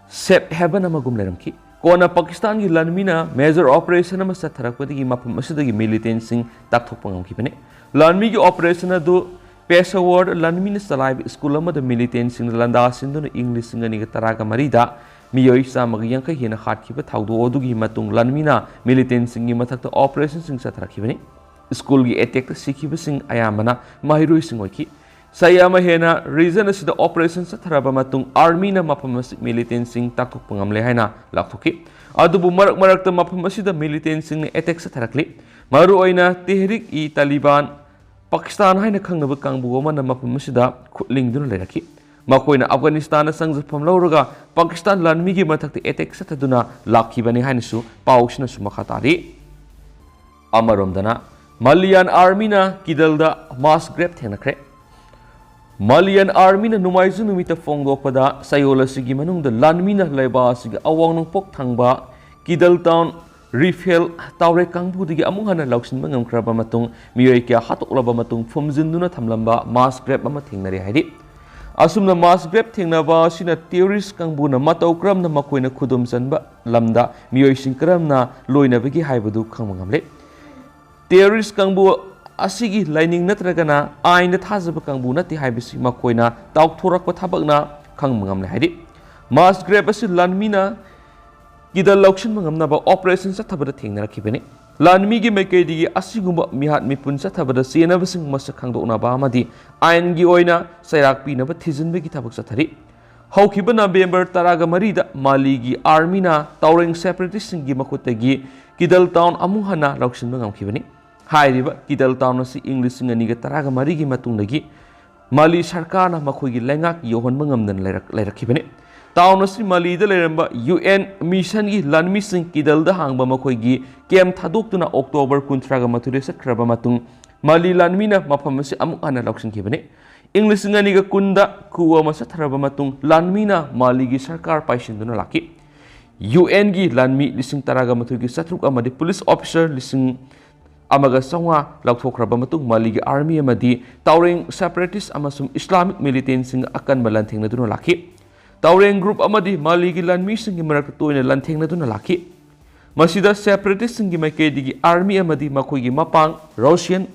ꯁꯦꯐ ꯍꯦꯕꯟ ꯑꯃꯒꯨꯝ ꯂꯩꯔꯝꯈꯤ꯫ ꯀꯣꯟꯅ ꯄꯥꯀꯤꯁꯇꯥꯟꯒꯤ ꯂꯥꯟꯃꯤꯅ ꯃꯦꯖꯔ ꯑꯣꯄꯔꯦꯁꯟ ꯑꯃ ꯆꯠꯊꯔꯛꯄꯗꯒꯤ ꯃꯐꯝ ꯑꯁꯤꯗꯒꯤ ꯃꯤꯂꯤꯇꯦꯟꯁꯤꯡ ꯇꯥꯛꯊꯣꯛꯄ ꯉꯝꯈꯤꯕꯅꯤ꯫ ꯂꯥꯟꯃꯤꯒꯤ ꯑꯣꯄꯔꯦꯁꯟ ꯑꯗꯨ ꯄꯦꯁꯥꯋꯔꯗ ꯂꯥꯟꯃꯤꯅ ꯆꯂꯥꯏꯕ ꯁ꯭ꯀꯨꯜ ꯑꯃꯗ ꯃꯤꯂꯤꯇꯦꯟꯁꯤꯡꯅ ꯂꯥꯟꯗꯥ ꯁꯤꯟꯗꯨꯅ ꯏꯪ ꯂꯤꯁꯤꯡ ꯑꯅꯤꯒ ꯇꯔꯥꯒ ꯃꯔꯤꯗ ꯃꯤꯑꯣꯏ ꯆꯥꯝꯃꯒ ꯌꯥꯡꯈꯩ ꯍꯦꯟꯅ ꯍꯥꯠꯈꯤꯕ ꯊꯧꯗꯣꯛ ꯑꯗꯨꯒꯤ ꯃꯇꯨꯡ ꯂꯥꯟꯃꯤꯅ ꯃꯤꯂꯤꯇꯦꯟꯁꯤꯡꯒꯤ ꯃꯊꯛꯇ ꯑꯣꯄꯔꯦꯁꯟꯁꯤꯡ ꯆꯠꯊꯔꯛꯈꯤꯕꯅꯤ꯫ ꯁ꯭ꯀꯨꯜꯒꯤ ꯑꯦꯇꯦꯛꯇ ꯁꯤꯈꯤꯕꯁꯤꯡ ꯑꯌꯥꯝꯕꯅ ꯃꯍꯩꯔꯣꯏꯁꯤꯡ ꯑꯣꯏꯈꯤ꯫ ꯆꯍꯤ ꯑꯃ ꯍꯦꯟꯅ ꯔꯤꯖꯟ ꯑꯁꯤꯗ ꯑꯣꯄꯔꯦꯁꯟ ꯆꯠꯊꯔꯕ ꯃꯇꯨꯡ ꯑꯥꯔꯃꯤꯅ ꯃꯐꯝ ꯑꯁꯤ ꯃꯤꯂꯤꯇꯦꯟꯁꯤꯡ ꯇꯥꯛꯊꯣꯛꯄ ꯉꯝꯂꯦ ꯍꯥꯏꯅ ꯂꯥꯎꯊꯣꯛꯈꯤ꯫ ꯑꯗꯨꯕꯨ ꯃꯔꯛ ꯃꯔꯛꯇ ꯃꯐꯝ ꯑꯁꯤꯗ ꯃꯤꯂꯤꯇꯦꯟꯁꯤꯡꯅ ꯑꯦꯇꯦꯛ ꯆꯠꯊꯔꯛꯂꯤ꯫ ꯃꯔꯨꯑꯣꯏꯅ ꯇꯦꯍꯔꯤꯛ ꯏ ꯇꯥꯂꯤꯕꯥꯟ, ꯄꯥꯀꯤꯁꯇꯥꯟ ꯍꯥꯏꯅ ꯈꯪꯅꯕ ꯀꯥꯡꯕꯨ ꯑꯃꯅ ꯃꯐꯝ ꯑꯁꯤꯗ ꯈꯨꯠ ꯂꯤꯡꯗꯨꯅ ꯂꯩꯔꯛꯈꯤ꯫ ꯃꯈꯣꯏꯅ ꯑꯐꯒꯥꯅꯤꯁꯇꯥꯟꯗ ꯆꯪꯖꯐꯝ ꯂꯧꯔꯒ ꯄꯥꯀꯤꯁꯇꯥꯟ ꯂꯥꯟꯃꯤꯒꯤ ꯃꯊꯛꯇ ꯑꯦꯇꯦꯛ ꯆꯠꯊꯗꯨꯅ ꯂꯥꯛꯈꯤꯕꯅꯤ ꯍꯥꯏꯅꯁꯨ ꯄꯥꯎꯁꯤꯅꯁꯨ ꯃꯈꯥ ꯇꯥꯔꯤ꯫ ꯑꯃꯔꯣꯝꯗꯅ ꯃꯥꯂꯤꯌꯥꯟ ꯑꯥꯔꯃꯤꯅ ꯀꯤꯗꯜꯗ ꯃꯥꯁ ꯒ꯭ꯔꯦꯞ ꯊꯦꯡꯅꯈ꯭ꯔꯦ꯫ ꯃꯥꯂꯤꯌꯥꯟ ꯑꯥꯔꯃꯤꯅ ꯅꯣꯡꯃꯥꯏꯖꯤꯡ ꯅꯨꯃꯤꯠꯇ ꯐꯣꯡꯗꯣꯛꯄꯗ ꯆꯌꯣꯜ ꯑꯁꯤꯒꯤ ꯃꯅꯨꯡꯗ ꯂꯥꯟꯃꯤꯅ ꯂꯩꯕꯥꯛ ꯑꯁꯤꯒꯤ ꯑꯋꯥꯡ ꯅꯣꯡꯄꯣꯛ ꯊꯪꯕ ꯀꯤꯗꯜ ꯇꯥꯎꯟ ꯔꯤꯐꯦꯜ ꯇꯥꯎꯔꯦ ꯀꯥꯡꯕꯨꯗꯒꯤ ꯑꯃꯨꯛ ꯍꯟꯅ ꯂꯧꯁꯤꯟꯕ ꯉꯝꯈ꯭ꯔꯕ ꯃꯇꯨꯡ ꯃꯤꯑꯣꯏ ꯀꯌꯥ ꯍꯥꯠꯇꯣꯛꯂꯕ ꯃꯇꯨꯡ ꯐꯨꯝꯖꯤꯟꯗꯨꯅ ꯊꯝꯂꯝꯕ ꯃꯥꯁ ꯒ꯭ꯔꯦꯞ ꯑꯃ ꯊꯦꯡꯅꯔꯦ ꯍꯥꯏꯔꯤ꯫ ꯑꯁꯨꯝꯅ ꯃꯥꯁ ꯒ꯭ꯔꯦꯞ ꯊꯦꯡꯅꯕ ꯑꯁꯤꯅ ꯇꯦꯔꯣꯔꯤꯁ ꯀꯥꯡꯕꯨꯅ ꯃꯇꯧ ꯀꯔꯝꯅ ꯃꯈꯣꯏꯅ ꯈꯨꯗꯨꯝ ꯆꯟꯕ ꯂꯝꯗ ꯃꯤꯑꯣꯏꯁꯤꯡ ꯀꯔꯝꯅ ꯂꯣꯏꯅꯕꯒꯦ ꯍꯥꯏꯕꯗꯨ ꯈꯪꯕ ꯉꯝꯂꯦ꯫ ꯇꯦꯔꯣꯔꯤꯁ ꯀꯥꯡꯕꯨ ꯑꯁꯤꯒꯤ ꯂꯥꯏꯅꯤꯡ ꯅꯠꯇ꯭ꯔꯒꯅ ꯑꯥꯏꯟꯗ ꯊꯥꯖꯕ ꯀꯥꯡꯕꯨ ꯅꯠꯇꯦ ꯍꯥꯏꯕꯁꯤ ꯃꯈꯣꯏꯅ ꯇꯥꯎꯊꯣꯔꯛꯄ ꯊꯕꯛꯅ ꯈꯪꯕ ꯉꯝꯂꯦ ꯍꯥꯏꯔꯤ꯫ ꯃꯥꯁ ꯒ꯭ꯔꯦꯞ ꯑꯁꯤ ꯂꯥꯟꯃꯤꯅ ꯀꯤꯗꯜ ꯂꯧꯁꯤꯟꯕ ꯉꯝꯅꯕ ꯑꯣꯄꯔꯦꯁꯟ ꯆꯠꯊꯕꯗ ꯊꯦꯡꯅꯔꯛꯈꯤꯕꯅꯤ꯫ ꯂꯥꯟꯃꯤꯒꯤ ꯃꯥꯏꯀꯩꯗꯒꯤ ꯑꯁꯤꯒꯨꯝꯕ ꯃꯤꯍꯥꯠ ꯃꯤꯄꯨꯟ ꯆꯠꯊꯕꯗ ꯆꯦꯟꯅꯕꯁꯤꯡ ꯃꯁꯛ ꯈꯪꯗꯣꯛꯅꯕ ꯑꯃꯗꯤ ꯑꯥꯏꯟꯒꯤ ꯑꯣꯏꯅ ꯆꯩꯔꯥꯛ ꯄꯤꯅꯕ ꯊꯤꯖꯤꯟꯕꯒꯤ ꯊꯕꯛ ꯆꯠꯊꯔꯤ꯫ ꯍꯧꯈꯤꯕ ꯅꯕꯦꯝꯕꯔ ꯇꯔꯥꯒ ꯃꯔꯤꯗ ꯃꯥꯂꯤꯒꯤ ꯑꯥꯔꯃꯤꯅ ꯇꯥꯎꯔꯦꯡ ꯁꯦꯄꯔꯦꯇꯤꯁꯁꯤꯡꯒꯤ ꯃꯈꯨꯠꯇꯒꯤ ꯀꯤꯗꯜ ꯇꯥꯎꯟ ꯑꯃꯨꯛ ꯍꯟꯅ ꯂꯧꯁꯤꯟꯕ ꯉꯝꯈꯤꯕꯅꯤ꯫ ꯍꯥꯏꯔꯤꯕ ꯀꯤꯗꯜ ꯇꯥꯎꯟ ꯑꯁꯤ ꯏꯪ ꯂꯤꯁꯤꯡ ꯑꯅꯤꯒ ꯇꯔꯥꯒ ꯃꯔꯤꯒꯤ ꯃꯇꯨꯡꯗꯒꯤ ꯃꯥꯂꯤ ꯁꯔꯀꯥꯔꯅ ꯃꯈꯣꯏꯒꯤ ꯂꯩꯉꯥꯛ ꯌꯧꯍꯟꯕ ꯉꯝꯗꯅ ꯂꯩꯔꯛ-, ꯂꯩꯔꯛꯈꯤꯕꯅꯤ꯫ ꯇꯥꯎꯟ ꯑꯁꯤ ꯃꯥꯂꯤꯗ ꯂꯩꯔꯝꯕ ꯌꯨ ꯑꯦꯟ ꯃꯤꯁꯟꯒꯤ ꯂꯥꯟꯃꯤꯁꯤꯡ ꯀꯤꯗꯜꯗ ꯍꯥꯡꯕ ꯃꯈꯣꯏꯒꯤ ꯀꯦꯝ ꯊꯥꯗꯣꯛꯇꯨꯅ ꯑꯣꯛꯇꯣꯕꯔ ꯀꯨꯟꯊ꯭ꯔꯥꯒ ꯃꯥꯊꯣꯏꯗ ꯆꯠꯈ꯭ꯔꯕ ꯃꯇꯨꯡ, ꯃꯥꯂꯤ ꯂꯥꯟꯃꯤꯅ ꯃꯐꯝ ꯑꯁꯤ ꯑꯃꯨꯛ ꯍꯟꯅ ꯂꯧꯁꯤꯟꯈꯤꯕꯅꯤ꯫ ꯏꯪ ꯂꯤꯁꯤꯡ ꯑꯅꯤꯒ ꯀꯨꯟꯗ ꯀꯨ ꯑꯃ ꯆꯠꯊꯔꯕ ꯃꯇꯨꯡ, ꯂꯥꯟꯃꯤꯅ ꯃꯥꯂꯤꯒꯤ ꯁꯔꯀꯥꯔ ꯄꯥꯏꯁꯤꯟꯗꯨꯅ ꯂꯥꯛꯈꯤ꯫ ꯌꯨ ꯑꯦꯟꯒꯤ ꯂꯥꯟꯃꯤ ꯂꯤꯁꯤꯡ ꯇꯔꯥꯒ ꯃꯥꯊꯣꯏꯒꯤ ꯆꯥꯇ꯭ꯔꯨꯛ ꯑꯃꯗꯤ ꯄꯨꯂꯤꯁ ꯑꯣꯐꯤꯁꯔ ꯂꯤꯁꯤꯡ ꯑꯃꯒ ꯆꯥꯝꯃꯉꯥ ꯂꯧꯊꯣꯛꯈ꯭ꯔꯕ ꯃꯇꯨꯡ, ꯃꯥꯂꯤꯒꯤ ꯑꯥꯔꯃꯤ ꯑꯃꯗꯤ ꯇꯥꯎꯔꯦꯡ ꯁꯦꯄꯔꯦꯇꯤꯁ ꯑꯃꯁꯨꯡ ꯏꯁꯂꯥꯃꯤꯛ ꯃꯤꯂꯤꯇꯦꯟꯁꯤꯡꯒ ꯑꯀꯟꯕ ꯂꯥꯟꯊꯦꯡꯅꯗꯨꯅ ꯂꯥꯛꯈꯤ꯫ ꯇꯥꯎꯔꯦꯡ ꯒ꯭ꯔꯨꯞ ꯑꯃꯗꯤ ꯃꯥꯂꯤꯒꯤ ꯂꯥꯟꯃꯤꯁꯤꯡꯒꯤ ꯃꯔꯛꯇ ꯇꯣꯏꯅ ꯂꯥꯟꯊꯦꯡꯅꯗꯨꯅ ꯂꯥꯛꯈꯤ꯫ ꯃꯁꯤꯗ ꯁꯦꯄꯔꯦꯇꯤꯁꯁꯤꯡꯒꯤ ꯃꯥꯏꯀꯩꯗꯒꯤ ꯑꯥꯔꯃꯤ ꯑꯃꯗꯤ ꯃꯈꯣꯏꯒꯤ ꯃꯄꯥꯡ ꯔꯣꯁꯤꯌꯟ,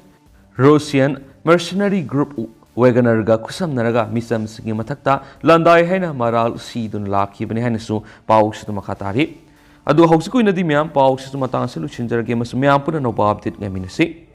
ꯔꯣꯁꯤꯌꯟ ꯃꯔꯁꯤꯅꯔꯤ ꯒ꯭ꯔꯨꯞ ꯋꯦꯒꯅꯔꯒ ꯈꯨꯠꯁꯝꯅꯔꯒ ꯃꯤꯆꯝꯁꯤꯡꯒꯤ ꯃꯊꯛꯇ ꯂꯥꯟꯗꯥꯏ ꯍꯥꯏꯅ ꯃꯔꯥꯜ ꯁꯤꯗꯨꯅ ꯂꯥꯛꯈꯤꯕꯅꯤ ꯍꯥꯏꯅꯁꯨ ꯄꯥꯎꯁꯤꯗ ꯃꯈꯥ ꯇꯥꯔꯤ꯫ ꯑꯗꯨ ꯍꯧꯖꯤꯛꯀꯤ ꯑꯣꯏꯅꯗꯤ ꯃꯌꯥꯝ ꯄꯥꯎꯁꯤꯁꯨ ꯃꯇꯥꯡ ꯑꯁꯤ ꯂꯣꯏꯁꯤꯟꯖꯔꯒꯦ ꯑꯃꯁꯨꯡ ꯃꯌꯥꯝ ꯄꯨꯟꯅ ꯑꯅꯧꯕ ꯑꯞꯗꯦꯠ ꯉꯥꯏꯃꯤꯟꯅꯁꯤ꯫